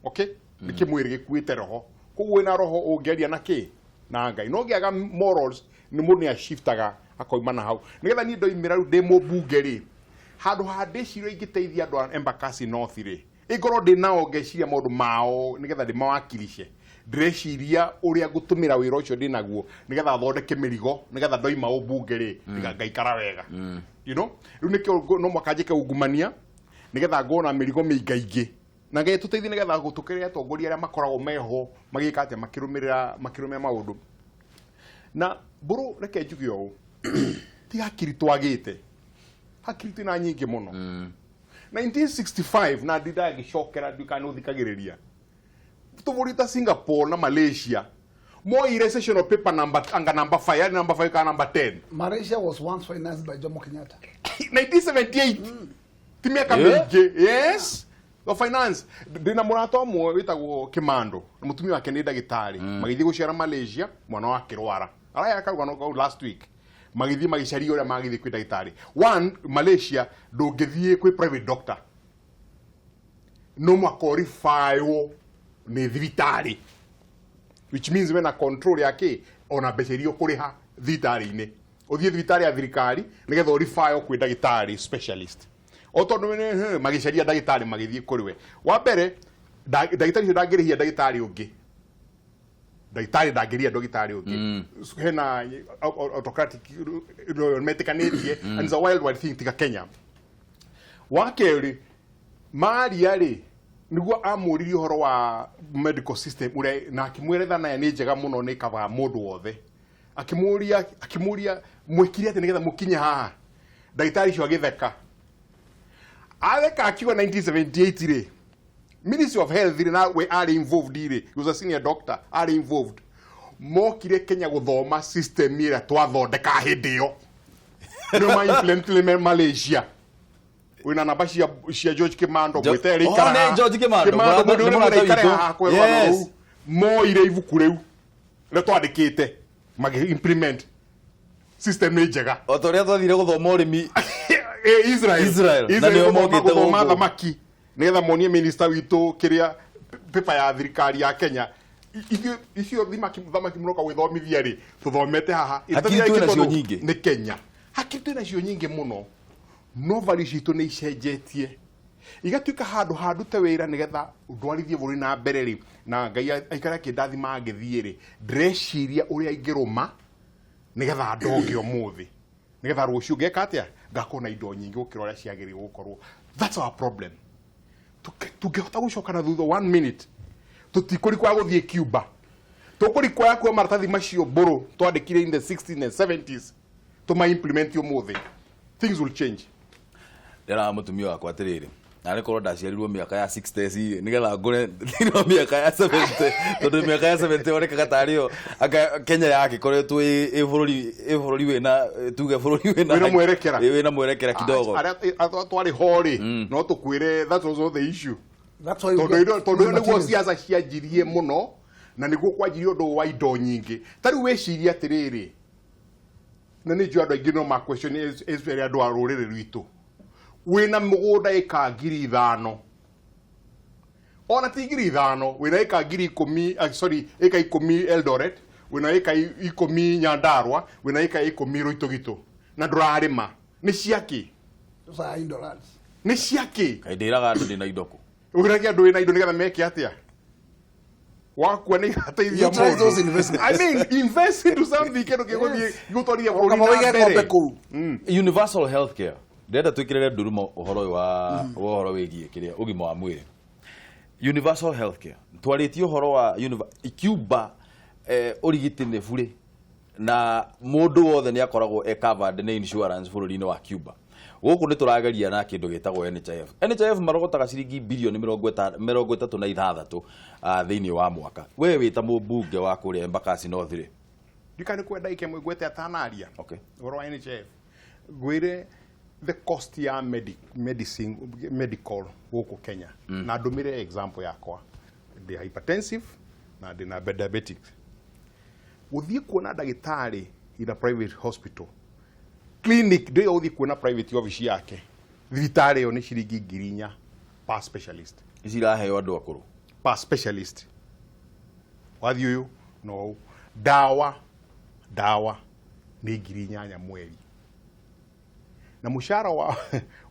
Okay? Nĩ kĩmwĩrĩ gĩkuĩte roho. Koguo wĩna roho ũngĩaria na kĩ? Na Ngai. No ũngĩaga morals, nĩ mũndũ nĩ ashiftaga akoima na hau. Nĩgetha niĩ ndoimĩra rĩu ndĩ mũmbunge rĩ, handũ ha ndĩciria ingĩteithia andũ a Embakasi North rĩ, ingorwo ndĩ nao ngeciria maũndũ mao nĩgetha ndĩmawakilishe. Ndĩreciria ũrĩa ngũtũmĩra wĩra ũcio ndĩ naguo nĩgetha thondeke mĩrigo, nĩgetha ndoima ũmbunge rĩ, ngaikara wega. You know? Rĩu nĩkĩo no mũhaka njĩke ungumania nĩgetha ngona mĩrigo mĩingaingĩ. Na Ngai tũteithie nĩgetha gũtũkĩrĩra atongoria arĩa makoragwo meho magĩka atĩa, makĩrũmĩrĩra maũndũ. Na mbũrũ reke njuge ũũ, ti hakiri twagĩte, hakiri twĩna nyingĩ mũno. 1965 na ndindagĩcokera ndiũĩ kana nĩũthikagĩrĩria. Tũbũrũri ta Singapore na Malaysia moire session of paper number, anga number 5, yani number 5 kana number 10. Malaysia was once financed by Jomo Kenyatta. 1978. Ti mĩaka mĩingĩ. Yes. The finance. Ndĩna mũrata ũmwe wĩtagwo Kimando, na mũtumia wake nĩ ndagĩtarĩ. Magĩthiĩ gũciara Malaysia, mwana wake akĩrwara. Araya karũgano kau last week. Magĩthiĩ magĩcaria ũrĩa magĩthiĩ kwĩ ndagĩtarĩ. One, Malaysia ndũngĩthiĩ kwĩ private doctor. No mũhaka ũribaĩrwo nĩ thibitarĩ. Which means wena control ya kĩ, ona mbeca iria ũkũrĩha thibitarĩ-inĩ. Ũthiĩ thibitarĩ ya thirikari nĩgetha ũribaĩrwo kwĩ ndagĩtarĩ specialist. O tondũ nĩ, magĩcaria ndagĩtarĩ magĩthiĩ kũrĩ we. Wa mbere, ndagĩtarĩ ũcio ndangĩrĩhia ndagĩtarĩ ũngĩ. Ndagĩtarĩ ndangĩrĩhia ndagĩtarĩ ũngĩ. Hena autocratic, metĩkanĩtie, and it's a wild, wild thing tiga Kenya. Wa kerĩ, Maria rĩ, nĩguo amũririe ũhoro wa medical system ũrĩa, na akĩmwĩra naye nĩ njega mũno, nĩ kaba mũndũ wothe. Akĩmũria mwĩkire atĩ nĩgetha mũkinye haha. Ndagĩtarĩ ũcio agĩtheka. Atheka akiuga 1978 rĩ, Ministry of Health rĩ, na we arĩ involved rĩ, he was a senior doctor, arĩ involved. Mokire Kenya gũthoma system ĩrĩa twathondeka hĩndĩ ĩyo. Nĩo ma implement Malaysia. Wĩna namba cia George Kimando, mwĩtere Oh, ikara nĩ haha. George Kimando, Kimando, mũndũ ũrĩa mũrata mũraikara witũ. haha kwĩrwo Yes. rũu. Moire ibuku rĩu rĩrĩa twandĩkĩte, magĩ implement system nĩ njega. O ta ũrĩa twathire gũthoma ũrĩmi. Israel. Israel. Na nĩo mokĩte gũthoma gũkũ. Thamaki nĩgetha monie minister witũ kĩrĩa paper ya thirikari ya Kenya. Ithuĩ icio thamaki mũroka gwĩthomithia rĩ, tũthomete haha. Hakiri twĩ nacio nyingĩ. Nĩ Kenya. Hakiri twĩ nacio nyingĩ mũno, no value citũ nĩ icenjetie, igatuĩka handũ handute wĩra nĩgetha ndwarithie bũrũri na mbere rĩ, na Ngai aikare akĩndathima ngĩthiĩ rĩ, ndĩreciria ũrĩa ingĩrũma nĩgetha ndonge ũmũthĩ, nĩgetha rũciũ ngeka atĩa, ngakorwo na indo nyingĩ gũkĩra ũrĩa ciagĩrĩirwo gũkorwo. That's our problem. Tũngĩhota gũcoka na thutha one minute, tũtikũrikwa gũthiĩ Cuba, tũkũrikwa kuoya maratathi macio mbũrũ twandĩkire in the 60s and 70s, tũma implement ũmũthĩ, things will change. Ndĩraga mũtumia wakwa atĩrĩrĩ, narĩ korwo ndaciarirwo mĩaka ya 60s rĩ, nĩgetha ngũre thĩinĩ wa mĩaka ya 70, tondũ mĩaka ya 70 yonekaga tarĩ anga Kenya yagĩkoretwo ĩ bũrũri wĩna, tuge bũrũri wĩna Wĩna mwerekera. Wĩna mwerekera kidogo. Arĩa twarĩ ho rĩ, no tũkwĩre that was not the issue. That's why you Tondũ tondũ ĩyo nĩguo materials. siasa cianjirie mũno, na nĩguo kwanjirie ũndũ wa indo nyingĩ. Ta rĩu wĩcirie atĩrĩrĩ, na nĩ njũĩ andũ aingĩ no ma question, especially andũ a rũrĩrĩ rwitũ, wĩna mũgũnda ĩka 5,000, ona ti 5,000, wĩna ĩka 10,000, sorry, ĩka 10 Eldoret, wĩna ĩka 10 Nyandarua, wĩna ĩka 10 Rũitũgitũ, na ndũrarĩma, nĩ ciakĩ? Those are indolence. Nĩ ciakĩ? Kaĩ ndĩraga andũ ndĩna indo kũ? Ũgĩragia andũ wĩna indo nĩgetha meke atĩa? Wakua nĩ igateithia Utilize those mũndũ? investments. I mean, invest into something, kĩndũ gĩgũthiĩ gĩgũtwarithia bũrũri Kama na wĩige mbere. ng'ombe kũu. Universal healthcare, ndĩrenda twĩkĩrĩre ndurumo ũhoro ũyũ wa ũhoro wĩgiĩ kĩrĩa ũgima wa mwĩrĩ, universal healthcare. Twarĩtie ũhoro wa Cuba, ũrigiti nĩ burĩ na mũndũ wothe nĩ akoragwo e covered nĩ insurance bũrũri-inĩ wa Cuba. Gũkũ nĩ tũrageria na kĩndũ gĩtagwo NHIF. NHIF marogotaga ciringi bilioni 36 thĩinĩ wa mwaka. We wĩ ta mũmbunge wa kũrĩa Embakasi North rĩ, Ndikani kwenda ike mwĩgwete atanaria ũhoro wa NHIF, ngwĩre the cost ya medicine, medical gũkũ Kenya, na ndũmĩre example yakwa. Ndĩ hypertensive na ndĩ na diabetic. Gũthiĩ kuona ndagĩtarĩ in a private hospital clinic, ndĩyo gũthiĩ kuona private office yake, thibitarĩ ĩyo, nĩ ciringi 4,000 per specialist. Ici iraheo andũ akũrũ? Per specialist. Wathiĩ ũyũ no ũũ. Ndawa nĩ 8,000 mweri, na mũcara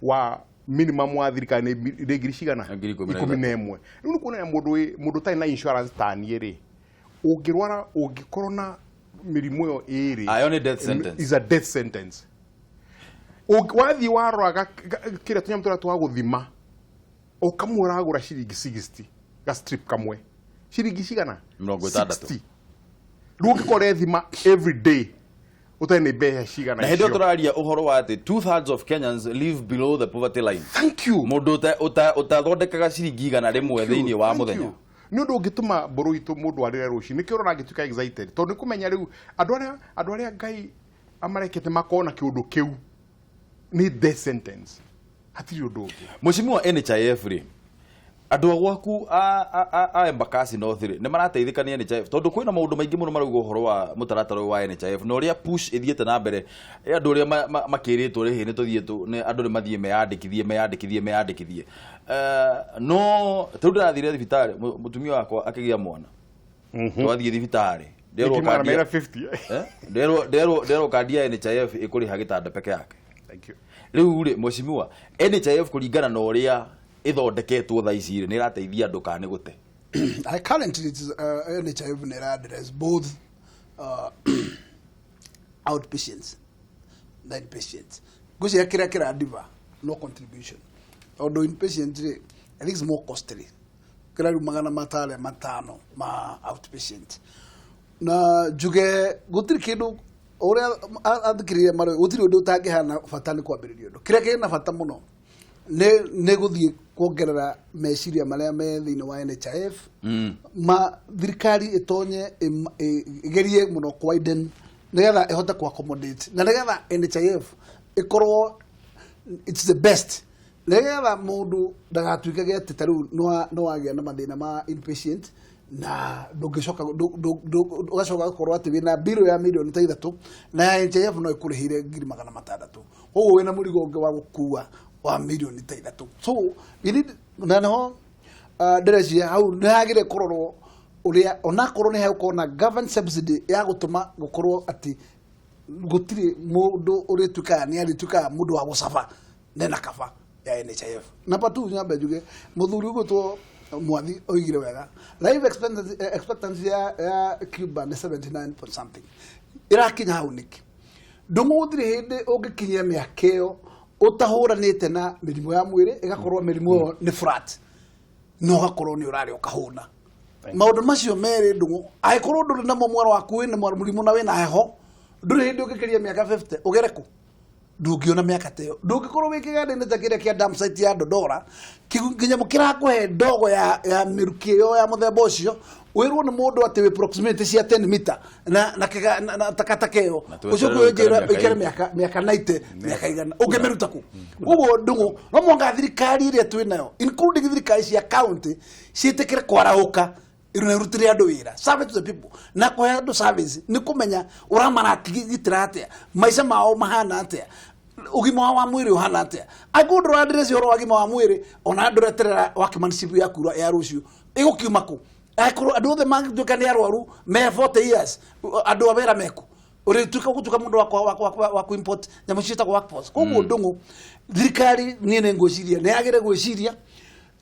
wa minimum wa thirikari nĩ ngiri cigana? 13,000. 11. Rĩu nĩ kuonania mũndũ ũtarĩ na insurance taniĩ rĩ, ũngĩrwara, ũngĩkorwo na mĩrimũ ĩyo ĩrĩ, Ah, ĩyo nĩ death sentence. Is a death sentence. Wathiĩ warora kĩrĩa tũnyamũ tũrĩa twa gũthima, o kamwe ũragũra ciringi 60, ga strip kamwe ciringi cigana? 60. 60. Rĩu ũngĩkorwo ethima every day, ũtarĩ nĩ mbeca cigana Na hĩndĩ ĩyo icio? tũraria ũhoro wa atĩ two thirds of Kenyans live below the poverty line. Thank you. Mũndũ ũtathondekaga ciringi 100 thĩinĩ wa Thank mũthenya. you. Nĩ ũndũ ũngĩtũma mbũrũ itũ mũndũ arĩre rũciũ, nĩkĩo ũrona angĩtuĩka excited, tondũ nĩ kũmenya rĩu andũ arĩa Ngai amarekete makorwo na kĩũndũ kĩu nĩ death sentence, hatirĩ ũndũ ũngĩ. Mũcimi wa NHIF rĩ, andũ a gwaku a Embakasi North rĩ, nĩ marateithĩka nĩ NHIF? Tondũ kwĩna maũndũ maingĩ mũno marauga ũhoro wa mũtaratara ũyũ wa NHIF na ũrĩa push ĩthiĩte na mbere. Andũ ũrĩa makĩrĩtwo rĩ, nĩ tũthiĩ nĩ andũ nĩ mathiĩ meyandĩkithie, meyandĩkithie, meyandĩkithie. No tarĩu ndĩrathire thibitarĩ, mũtumia wakwa akĩgĩa mwana, twathiĩ thibitarĩ, nderwo Ngiri magana kandi merĩ na 50. Eh? Nderwo kandi ya NHIF ĩkũrĩha gĩtanda peke yake. Thank you. Rĩu rĩ, mheshimiwa, NHIF kũringana na ũrĩa ĩthondeketwo thaa ici rĩ, nĩ ĩrateithia andũ kana nĩ gũte? I currently it is NHIF nĩ address both outpatients na inpatients. Ngwĩciria kĩrĩa kĩradiva no contribution, tondũ inpatient rĩ, I think it's more costly kĩrĩa rĩu 505 ma outpatient. Na njuge gũtirĩ kĩndũ ũrĩa athikĩrĩria marĩ, gũtirĩ ũndũ ũtangĩhana bata nĩ kwambĩrĩria ũndũ. Kĩrĩa kĩna bata mũno nĩ gũthiĩ kuongerera meciria marĩa me thĩinĩ wa NHIF, ma thirikari ĩtonye ĩgerie mũno widen nĩgetha ĩhote ku accommodate na nĩgetha NHIF ĩkorwo it's the best, nĩgetha mũndũ ndagatuĩkage atĩ ta rĩu no wagĩa na mathĩna ma inpatient. Na ndũngĩcoka ũgacoka gũkorwo atĩ wĩna mbirũ ya mirioni ta 3 na ya NHIF no ĩkũrĩhĩire 600,000. Koguo wĩna mũrigo ũngĩ wa gũkua wa mirioni ta 3. So we need na nĩho ndĩreciria hau nĩ hagĩrĩire kũrorwo ũrĩa onakorwo nĩ hegũkorwo na government subsidy ya gũtũma gũkorwo atĩ gũtirĩ mũndũ ũrĩtuĩkaga nĩ arĩtuĩkaga mũndũ wa gũcaba nena kaba ya NHIF. Number 2, nyambe njuge mũthuri ũgwĩtwo Mwathi oigire wega, life expectancy ya Cuba nĩ 79 point something. Ĩrakinya hau nĩkĩ? Ndũng'ũ gũtirĩ hĩndĩ ũngĩkinyia mĩaka ĩyo ũtahũranĩte na mĩrimũ ya mwĩrĩ, ĩgakorwo mĩrimũ ĩyo nĩ flat na ũgakorwo nĩ ũrarĩa ũkahũna. Maũndũ macio merĩ ndũng'ũ, angĩkorwo ndũrĩ namo mwĩrĩ waku wĩna mũrimũ na wĩna heho, ndũrĩ hĩndĩ ũngĩkĩria mĩaka 50 ũgere kũ? Ndũngĩona mĩaka ta ĩyo. Ndũngĩkorwo wĩ kĩganda-inĩ ta kĩrĩa kĩa dam site ya Dodora, kĩnyamũ kĩrakũhe ndogo ya mĩrukĩ ĩyo ya mũthemba ũcio, wĩrwo nĩ mũndũ atĩ wĩ proximity cia 10 meter na takataka ĩyo, ũcoke wĩnjĩre ũikare mĩaka 90, mĩaka 100, ũngĩmĩruta kũ? Koguo ndũng'ũ, no mũhaka thirikari ĩrĩa twĩ nayo, including thirikari cia county, ciĩtĩkĩre kwarahũka na irutĩre andũ wĩra, service to the people. Na kũhe andũ service nĩ kũmenya ũramaratgitĩra atĩa, maica mao mahana atĩa, ũgima wao wa mwĩrĩ ũhana atĩa. Angĩkorwo ndũrandirĩcia ũhoro wa ũgima wa mwĩrĩ, ona ndũreterera workmanship yaku ya rũciũ ĩgũkiuma kũ? Angĩkorwo andũ othe mangĩtuĩka nĩ arwaru me 40 years, andũ a wĩra meku, ũrĩtuĩka gũtuĩka mũndũ wa ku import nyamũ ciĩtagwo workforce. Koguo ndũng'ũ, thirikari niĩ nĩ ngwĩciria nĩ yagĩrĩire gwĩciria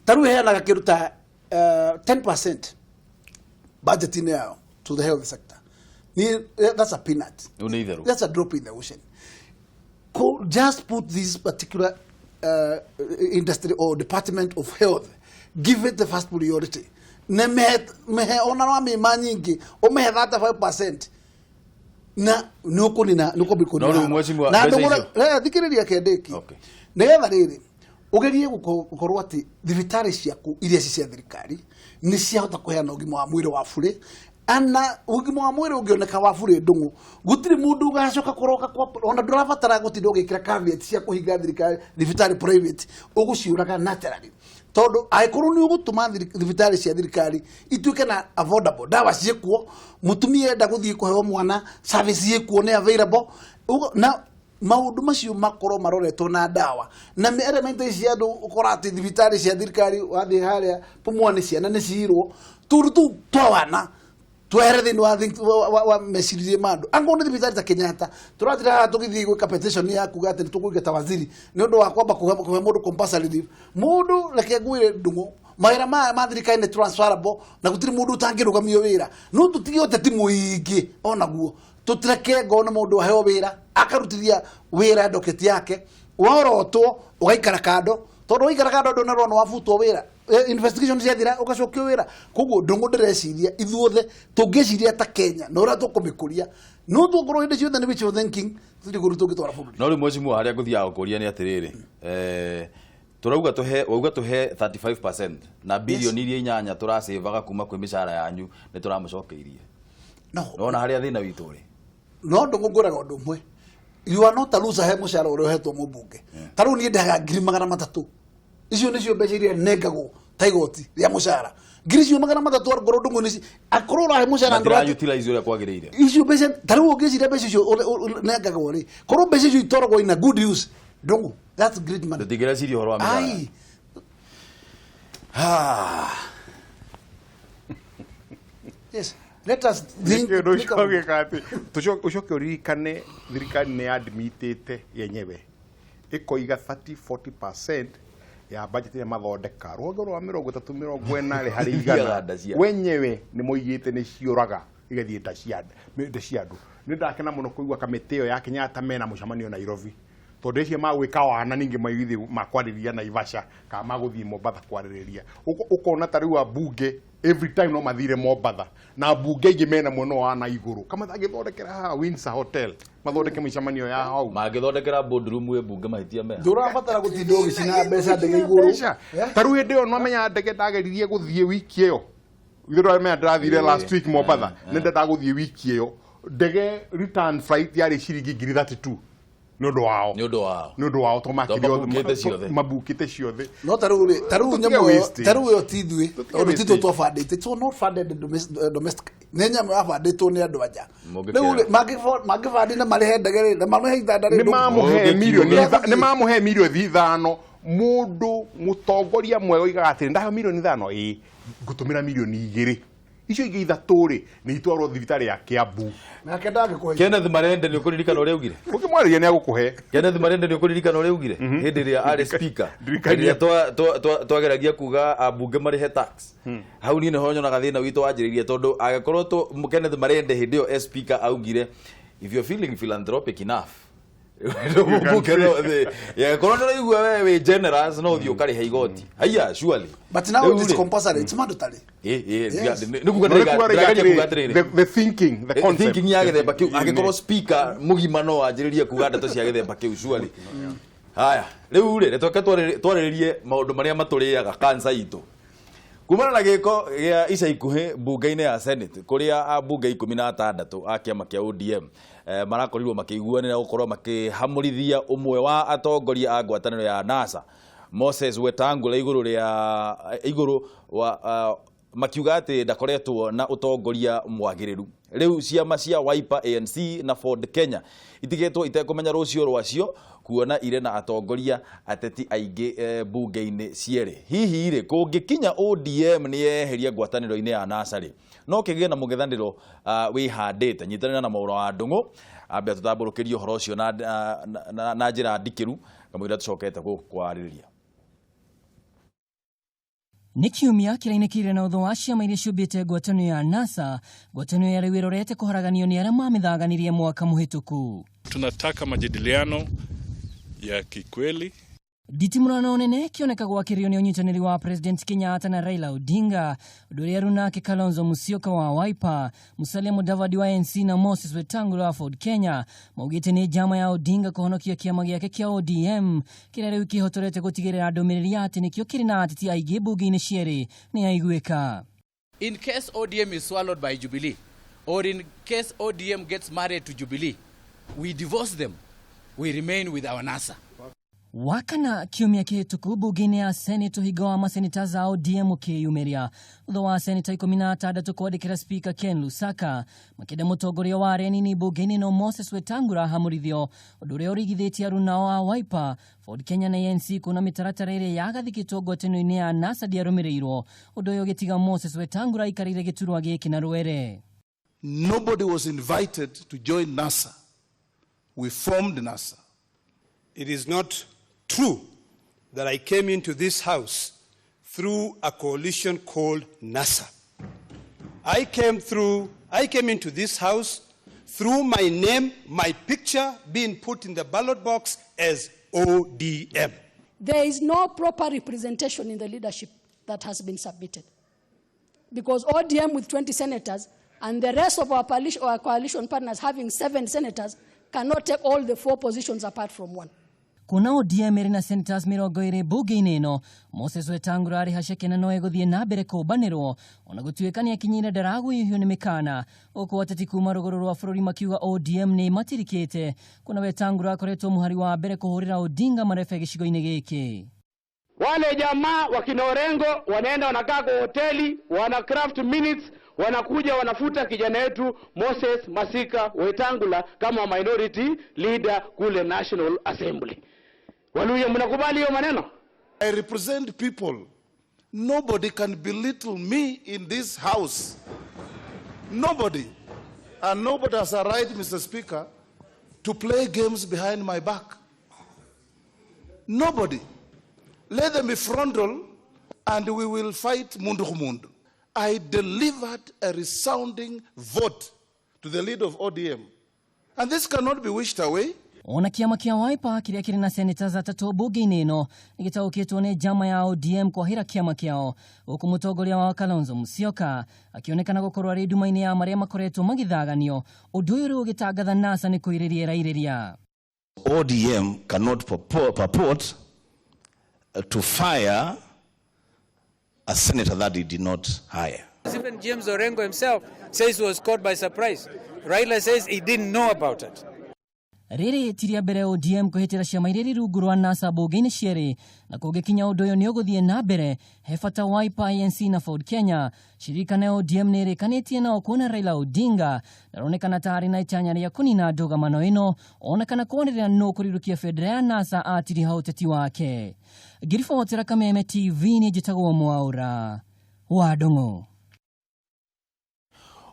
ta rĩu ĩheanaga kĩndũ ta 10% budget yao to the health sector. That's a peanut. That's a drop in the ocean. Just put this particular industry or department of health, give it the first priority. Mehe ona wa mĩma nyingĩ, ũmehe 35% na nĩũkũnina nĩũkũbikũnina. Na ndũng'ũ, thikĩrĩria kendĩki. Nĩgetha rĩrĩ ũgerie gũkorwo atĩ thibitarĩ ciaku iria ci cia thirikari nĩ ciahota kũheana ũgima wa mwĩrĩ wa burĩ, ana ũgima wa mwĩrĩ ũngĩoneka wa burĩ ndũng'ũ, gũtirĩ mũndũ ũgacoka kũroka kwa, ona ndũrabatara gũtinda ũgĩkĩra caveat cia kũhinga thirikari thibitarĩ private, ũgũciũraga naturally. Tondũ angĩkorwo nĩ ũgũtũma thibitarĩ cia thirikari ituĩke na affordable ndawa ciĩkuo, mũtumia enda gũthiĩ kũheo mwana service ciĩkuo nĩ available, na maũndũ macio makorwo maroretwo na ndawa na element ici andũ ũkora atĩ thibitarĩ cia thirikari wathiĩ harĩa pumua nĩ ciana nĩ ciirwo tũndũ tũu twa wana twehere thĩinĩ wa meciria ma andũ. Angĩkorwo nĩ thibitarĩ ta Kenyatta tũratira haha tũgĩthiĩ gwĩka petition ya kuga atĩ nĩtũkũingata waziri nĩ ũndũ wa kwamba kũhe mũndũ compulsory leave. Mũndũ reke ngwĩre ndũng'ũ, mawĩra maya ma thirikari nĩ transferable na gũtirĩ mũndũ ũtangĩrũgamio wĩra, no tũtige ũteti mũingĩ onaguo. Tũtireke ngona mũndũ aheo wĩra akarutithia wĩra doketi yake, worotwo ũgaikara kando, tondũ waikara kando ndũnerwo nĩ wabutwo wĩra, investigation ciathira ũgacokio wĩra. Koguo ndũng'ũ ndĩreciria ithuothe tũngĩciria ta Kenya na ũrĩa tũkũmĩkũria, no tũkorwo hĩndĩ ciothe nĩ wishful thinking, tũtirĩ kũndũ tũngĩtwara bũrũri. No rĩu mheshimiwa, harĩa ngũthiaga gũkũria nĩ atĩrĩrĩ, tũrauga tũhe, wauga tũhe 35% na bilioni iria 8 tũracĩvaga kuma kwĩ mĩcara yanyu nĩ tũramũcokeirie. No. Nona harĩa thĩna witũ ũrĩ. No ndũng'ũ ngwĩraga ũndũ ũmwe, you are not a loser he mũcara ũrĩa ũhetwo mũmbunge. Ta rĩu niĩ ndaga 300,000, icio nĩcio mbeca iria nengagwo ta igoti rĩa mũcara. 300,000 angorwo ndũng'ũ nĩci, akorwo ũrahe mũcara ndũra utilize ũrĩa kwagĩrĩire. Icio mbeca ta rĩu ũngĩciria mbeca icio nengagwo rĩ, korwo mbeca icio itwaragwo in a good use, ndũng'ũ, that's great money. Tũtingĩreciria ũhoro wa mĩcara. Yes. Let us think. Ũcoke ũririkane thirikari nĩ admitĩte yenyewe ĩkoiga 30-40% ya budget ĩrĩa mathondeka rũhonge rwa 30-40 harĩ igana wenyewe nĩ moigĩte nĩ ciũraga igathiĩ nda cia andũ. Nĩ ndakena mũno kũigua kamĩtĩ ĩyo ya Kenyatta mena mũcemanio Nairobi, tondũ icio magwĩka wana ningĩ maigithĩ makwarĩria Naivasha kana magũthiĩ Mombatha kwarĩrĩria. Ũkona ta rĩu ambunge every time no mathire Mombatha na mbunge ingĩ mena mwena wa na igũrũ kama mangĩthondekera haha Windsor Hotel mathondeke mĩcemanio ya hau, mangĩthondekera boardroom ĩ mbunge mahĩtia mea. Ndũrabatara gũtinda ũgĩcina mbeca ndege igũrũ. Ta rĩu hĩndĩ ĩyo nwamenya ndege ndageririe gũthiĩ wiki ĩyo, ithuĩ ndwamenya ndĩrathire last week Mombatha, nĩ ndendaga gũthiĩ wiki ĩyo, ndege return flight yarĩ ciringi 32,000 Nĩ ũndũ wao. Nĩ ũndũ wao. Nĩ ũndũ wao to Tondũ mabukĩte ciothe. Mabukĩte ciothe. No tarĩu rĩ, tarĩu Tũtige nyamũ ĩyo, wastage. tarĩu ĩyo ti ithuĩ, Tũtige tondũ ti ithuĩ wastage. twabandĩte. It was not funded domestic. Nĩ nyamũ yabandĩtwo nĩ andũ anja. Mũngĩkĩra. Rĩu rĩ, mangĩbandi na marĩhe ndege rĩ, na marĩhe itanda rĩ, Nĩ mamũhe Ũngĩkiuga. mirioni nĩ mamũhe mirioni 5. Mũndũ mũtongoria mwega oigaga atĩrĩ, ndaheo mirioni 5, ĩ ngũtũmĩra mirioni 2, icio ingĩ 3 rĩ, nĩ itwarwo thibitarĩ ya Kiambu. Nake ndangĩkũhe. Kenneth Marende, nĩ ũkũririkana ũrĩa augire? Ũngĩmwarĩria nĩ agũkũhe. Kenneth Marende, nĩ ũkũririkana ũrĩa augire hĩndĩ ĩrĩa arĩ speaker? Ndirikania. Hĩndĩ ĩrĩa twageragia kuga ambunge marĩhe tax, hau niĩ nĩho nyonaga thĩna witũ wanjĩrĩirie, tondũ angĩkorwo Kenneth Marende hĩndĩ ĩyo as speaker augire, "If you're feeling philanthropic enough," angĩkorwo nĩ ũraigua we wĩ generous, no ũthiĩ ũkarĩhe igoti. Haiya, surely. But now Rĩu it is rĩ, compulsory, it's mandatory. Yes. Nĩ kuga No, nĩ kuga ndĩrageria kuga atĩrĩ, atĩrĩrĩ, the thinking, the concept. Thinking ya gĩthemba kĩu, angĩkorwo speaker mũgima no anjĩrĩrie kuga ndeto cia gĩthemba kĩu, surely. Haya, rĩu rĩ, reke twarĩrĩrie maũndũ marĩa matũrĩaga kansa itũ kumana na gĩko gĩa ica ikuhĩ mbunge-inĩ ya Senate, kũrĩa ambunge 16 a kĩama kĩa ODM marakorirwo makĩiguanĩra gũkorwo makĩhamũrithia ũmwe wa atongoria a ngwatanĩro ya NASA, Moses Wetangula, igũrũ rĩa igũrũ wa makiuga atĩ ndakoretwo na ũtongoria mwagĩrĩru. Rĩu ciama cia Wiper, ANC na Ford Kenya itigĩtwo itekũmenya rũciũ rwacio, kuona irĩ na atongoria ateti aingĩ mbunge-inĩ cierĩ. Hihi rĩ, kũngĩkinya ODM nĩ yeheria ngwatanĩro-inĩ ya NASA rĩ, no kĩgĩe na mũng'ethanĩro wĩhandĩte? Nyitanĩra na Mwaũra wa Ndũng'ũ ambe atũtambũrũkĩrie ũhoro ũcio na njĩra ndikĩru kamũira tũcokete gũkwarĩrĩria. Nĩ kiumia kĩrainĩkĩire na ũthũ wa ciama iria ciũmbĩte ngwatanĩro ya NASA, ngwatanĩro ya rĩu ĩrorete kũharaganio nĩ arĩa mamĩthaganirie mwaka mũhĩtũku. Tunataka majadiliano ya kikweli. Nditimũrano nene kĩoneka gwakĩrio nĩ ũnyitanĩri wa President Kenyatta na Raila Odinga, ũndũ ũrĩa runake Kalonzo Musyoka wa Wiper, Musalia Mudavadi wa ANC na Moses Wetangula wa Ford Kenya maugĩte nĩ njama ya Odinga kũhonokia kĩama gĩake kĩa ODM, kĩrĩa rĩu kĩhotorete gũtigĩrĩra ndũmĩrĩri ya atĩ nĩkĩo kĩrĩ na ateti aingĩ mbunge-inĩ cierĩ nĩ yaiguĩka. In case ODM is swallowed by Jubilee, or in case ODM gets married to Jubilee, we divorce them. We remain with our NASA. Wakana kiumia kĩhĩtũku mbunge-inĩ ya Senate, ũhinga wa maseneta za ODM ũkĩyumĩria thutha wa seneta 16 kwandĩkĩra Speaker Ken Lusaka makĩenda mũtongoria wa arĩa anini mbunge-inĩ no Moses Wetangula ahamũrithio, ũndũ ũrĩa ũrigithĩtie arunao a Wiper, Ford Kenya na ANC kuona mĩtaratara ĩrĩa yagathĩkĩtwo ngwatanĩro-inĩ ya NASA ndĩarũmĩrĩirwo, ũndũ ũyũ ũgĩtiga Moses Wetangula aikarĩire gĩturwa gĩkĩ na rwere. Nobody was invited to join NASA. We formed NASA. It is not true that I came into this house through a coalition called NASA. I came into this house through my name, my picture being put in the ballot box as ODM. There is no proper representation in the leadership that has been submitted. Because ODM with 20 senators and the rest of our coalition partners having 7 senators cannot take all the four positions apart from one. Kuona ODM ĩrĩ na senators 20 mbunge-inĩ ĩno, Moses Wetangula arĩ haceke na no egũthiĩ na mbere kũmbanĩrwo ona gũtuĩka nĩ akinyire ndaragũihio nĩ mĩkana, gũkũ ateti kuma rũgũrũ rwa bũrũri makiuga ODM nĩ matirikĩte, kuona Wetangula akoretwo mũhari wa mbere kũhũrĩra Odinga marebe gĩcigo-inĩ gĩkĩ. Wale jamaa wakina Orengo wanaenda wanakaa kwa hoteli, wana craft minutes, wanakuja wanafuta kijana yetu Moses Masika Wetangula kama minority leader kule National Assembly. Waluya, mnakubali hiyo maneno? I represent people. Nobody can belittle me in this house. Nobody. And nobody has a right, Mr. Speaker, to play games behind my back. Nobody. Let them be frontal and we will fight mundu mundu. I delivered a resounding vote to the leader of ODM. And this cannot be wished away. Ona kĩama kĩa Wiper kĩrĩa kĩrĩ na senators atatũ mbunge-inĩ ĩno nĩ gĩtaũkĩtwo nĩ njama ya ODM kwahĩra kĩama kĩao, gũkũ mũtongoria wao Kalonzo Musyoka akĩonekana gũkorwo arĩ nduma-inĩ ya marĩa makoretwo magĩthaganio, ũndũ ũyũ rĩu ũgĩtangatha NASA nĩ kũirĩria ĩrairĩria. ODM cannot purport to fire a senator that he did not hire. Even James Orengo himself says he was caught by surprise. Raila says he didn't know about it. Rĩrĩ ti rĩa mbere ODM kũhĩtĩra ciama iria irĩ rungu rwa NASA mbunge-inĩ cierĩ, na kũngĩkinya ũndũ ũyũ nĩ ũgũthiĩ na mbere, he bata Wiper, ANC na Ford Kenya ciririkane ODM nĩ ĩrĩkanĩtie nao kuona Raila Odinga ndaronekana ta arĩ na itanya rĩa kũnina ndũgamano ĩno ona kana kwanĩrĩra nũ kũrirũkia bendera ya NASA atiriha ũteti wake. Ngĩribotera Kameme TV nĩ njĩtagwo Mwaũra wa Ndung'u.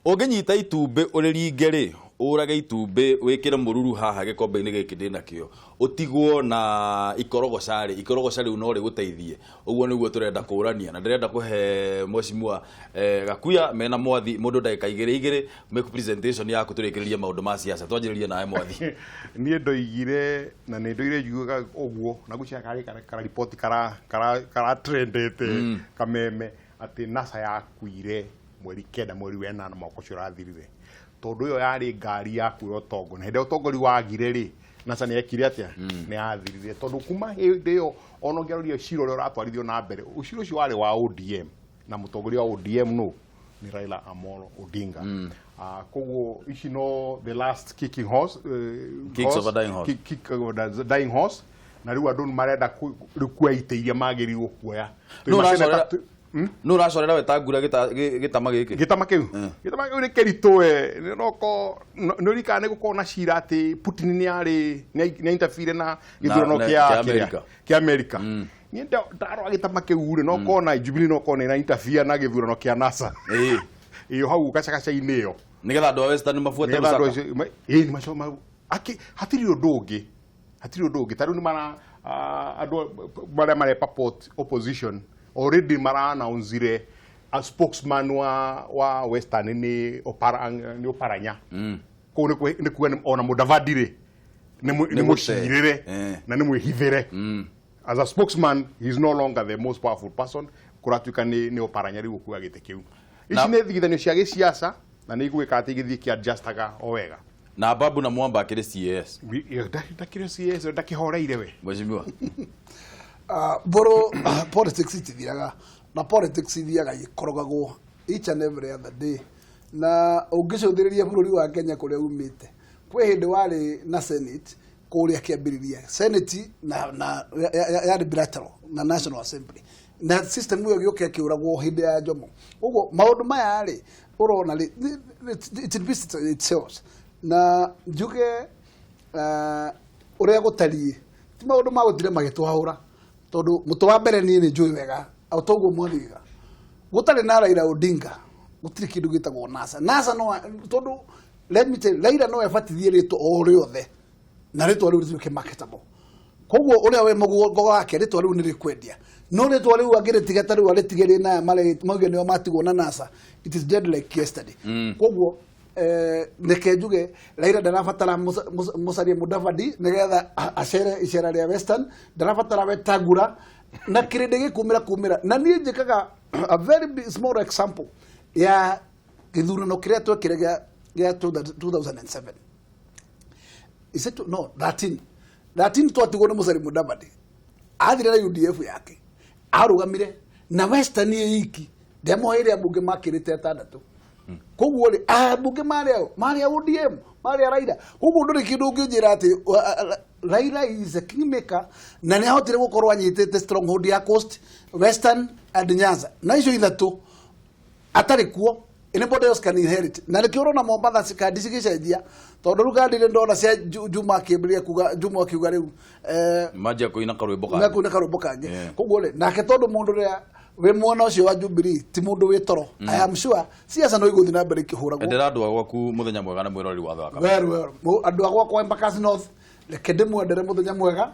Ũngĩnyita itumbĩ ũrĩringe rĩ, ũrage itumbĩ wĩkĩre mũruru haha gĩkombe-inĩ gĩkĩ ndĩnakĩo, ũtigwo na ikorogoca rĩ, ikorogoca rĩu no rĩgũteithie. Ũguo nĩguo tũrenda kũrania na ndĩrenda kũhe mheshimiwa Gakuya mena Mwathi mũndũ ndagĩka igĩrĩ igĩrĩ make presentation yaku tũrĩkĩrĩrie maũndũ ma siasa. Twanjĩrĩrie nawe Mwathi. Niĩ ndoigire na nĩ ndoire njugaga ũguo na gwĩciria karĩ kara report kara trendete Kameme atĩ NASA yakuire mweri 9 mweri wa 8 mwaka ũcio ũrathirire, tondũ ĩyo yarĩ ngari ya kuoya ũtongo na hĩndĩ ĩrĩa ũtongori wagire rĩ, NASA nĩ yekire atĩa? Nĩ yathirire, tondũ kuma hĩndĩ ĩyo ona ũngĩaroria cira ũrĩa ũratwarithio na mbere, ũcira ũcio warĩ wa ODM na mũtongoria wa ODM no nĩ Raila Amolo Odinga. Koguo ici no the last kicking horse, kicks of a dying horse, kick of a dying horse, na rĩu andũ marenda rĩu kuoya itĩ iria magĩrĩirwo kuoya. No ũracorera Wetangula gĩtama gĩkĩ? Gĩtama kĩu? Gĩtama kĩu nĩ kĩritũ we. Noko nĩ ũririkana nĩ gũkorwo na cira atĩ Putin nĩ arĩ nĩ interfere na gĩthurano kĩa America. Niĩ ndarora gĩtama kĩu rĩ, no kona Jubilee no kona ĩra interfere na gĩthurano kĩa NASA. Ĩyo hau gacagaca-inĩ ĩyo. Nĩgetha andũ a Western mabuate Lusaka. Ĩĩ nĩ maco hatirĩ ũndũ ũngĩ. Hatirĩ ũndũ ũngĩ. Ta rĩu nĩ mara andũ marĩa mare purport opposition already mara-announce a spokesman wa Western ni Oparanya. Kũu nĩ kuga ona Mudavadi rĩ nĩ mũcirĩre na nĩ mwĩhithĩre. As a spokesman he is no longer the most powerful person, kũratuĩka nĩ Oparanya rĩu ũkuoya gĩtĩ kĩu. Ici nĩ thigithanio cia gĩciaca na nĩ igwĩka atĩ igĩthiĩ kĩ-adjustaga o wega. Na Babu na Mwamba akĩrĩ CAS. Ndakĩrĩ CAS, ndakĩhoreire we. Mheshimiwa. Boro politics itithiraga na politics ithiaga ikorogagwo each and every other day, na ũngĩcũthĩrĩria bũrũri wa Kenya kũrĩa umĩte kwĩ hĩndĩ warĩ na Senate kũrĩa kĩambĩrĩria Senate na yarĩ bilateral na National Assembly na system ĩyo gĩũka ĩkĩũragwo hĩndĩ ya Jomo. Ũguo maũndũ maya rĩ ũrona rĩ it repeats itself, na njuge ũrĩa gũtariĩ ti maũndũ ma gũtire magĩtwahũra, tondũ mũtũ wa mbere niĩ nĩ njũĩ wega o toguo mwathiga gũtarĩ na Raila Odinga gũtirĩ kĩndũ gĩtagwo NASA. NASA no tondũ let me tell you, Raila no ebatithie rĩtwa o rĩothe na rĩtwa rĩu rĩtuĩke marketable. Koguo ũrĩa wĩ mũgongo wake rĩtwa rĩu nĩ rĩkwendia, no rĩtwa rĩu angĩrĩtiga ta rĩu arĩtige rĩ na mauge nĩo matigwo na NASA, it is dead like yesterday. Koguo reke njuge Raila ndarabatara Musalia Mudavadi nigetha acere icera rĩa Western, ndarabatara Wetangula na kĩrĩndĩ gĩkumĩra kumĩra. Na niĩ njĩkaga a very small example ya gĩthurano kĩrĩa twekire gĩa 2007. Is it no 13 13 twatigwo nĩ Musalia Mudavadi athire na UDF yake arũgamire na Western iki ndemũheire ambunge makĩrĩte atandatũ. Koguo rĩ ambunge marĩa ODM marĩa Raila. Koguo ndũrĩ kĩndũ ũngĩnjĩra atĩ Raila is a kingmaker na nĩ ahotire gũkorwo anyitĩte stronghold ya Coast, Western and Nyanza na icio ithatũ atarĩ kuo anybody else can inherit. Na nĩkĩo ũrona Mombatha kandi cigĩcenjia, tondũ rĩu kandi ndona cia Juma akĩambĩrĩria kuga Juma akiuga rĩu manjia kũina karwĩmbo kangĩ, kũina karwĩmbo kangĩ. Koguo rĩ nake tondũ mũndũ ũrĩa wĩ mwena ũcio wa Jubilee ti mũndũ wĩ toro, I am sure siasa no igũthiĩ na mbere ikĩhũragwo. Endera andũ a gwaku mũthenya mwega na mwĩroreri wa Thaka. Well, andũ a gwakwa Embakasi North reke ndĩmwendere mũthenya mwega,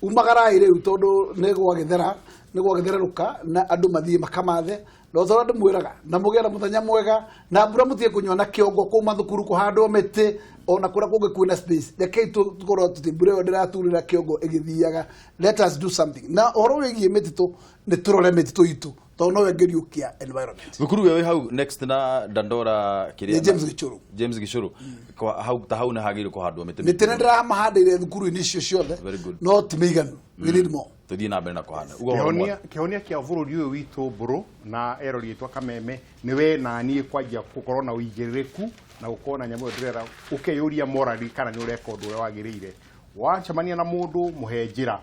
umagarai rĩu tondũ nĩ gwagĩthera nĩ gwagĩthererũka na andũ mathiĩ makamathe no thora ndĩmwĩraga na mũgĩe na mũthenya mwega na mbura mũtige kũnyua na kĩongo kũu mathukuru kũhandwo mĩtĩ ona kũrĩa kũngĩ kwĩna space. Rekei tũkorwo tũti mbura ĩyo ndĩraturĩra kĩongo ĩgĩthiaga. Let us do something. Na ũhoro wĩgiĩ mĩtitũ nĩ tũrore mĩtitũ itũ tondũ no ĩngĩriũkia environment. Thukuru ĩyo ĩ hau next na Dandora kĩrĩa James Gichuru. James Gichuru kwa hau ta hau nĩ hagĩrĩirwo kũhandwo mĩtĩ. Mĩtĩ nĩ ndĩramahandĩire thukuru-inĩ icio ciothe, no ti mĩiganu, we need more. Tuthiĩ na mbere na kũhanda. Uga ũhoro Kĩhonia mwega. Kĩhonia kĩa bũrũri ũyũ witũ mbũrũ na erori ĩtwa Kameme nĩ we na niĩ kwanjia gũkorwo na ũigĩrĩrĩku na gũkorwo na nyamũ ĩyo ndĩrera ũkeyũria morally kana nĩ ũreka ũndũ ũrĩa wagĩrĩire. Wacemania na mũndũ, mũhe njĩra.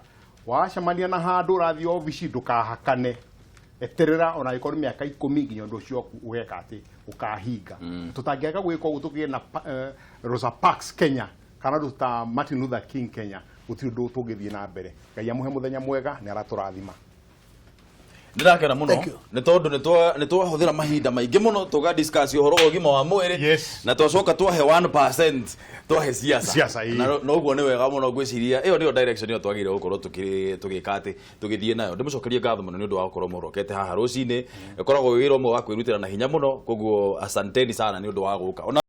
Wacemania na handũ ũrathiĩ obici, ndũkahakane, eterera ona angĩkorwo nĩ mĩaka 10 nginya ũndũ ũcio waku ũgeka atĩ ũkahinga. Tũtangĩaga gwĩka ũguo tũgĩe na Rosa Parks Kenya kana ũndũ ta Martin Luther King Kenya, gũtirĩ ũndũ tũngĩthiĩ na mbere. Ngai amũhe mũthenya mwega, nĩ aratũrathima. Ndĩrakena mũno nĩ tondũ nĩ twahũthĩra mahinda maingĩ mũno tũga discuss ũhoro wa ũgima wa mwĩrĩ na twacoka twahe 1% twahe siasa. Siasa, ĩĩ. Na noguo nĩ wega mũno. Ngwĩciria ĩyo nĩyo direction ĩyo twagĩrĩire gũkorwo tũgĩka atĩ tũgĩthiĩ nayo. Ndĩmũcokerie ngatho mũno nĩ ũndũ wa gũkorwo mũrokete haha rũcinĩ. Ĩkoragwo wĩ wĩra ũmwe wa kwĩrutĩra na hinya mũno, koguo asanteni sana nĩ ũndũ wa gũka. Ona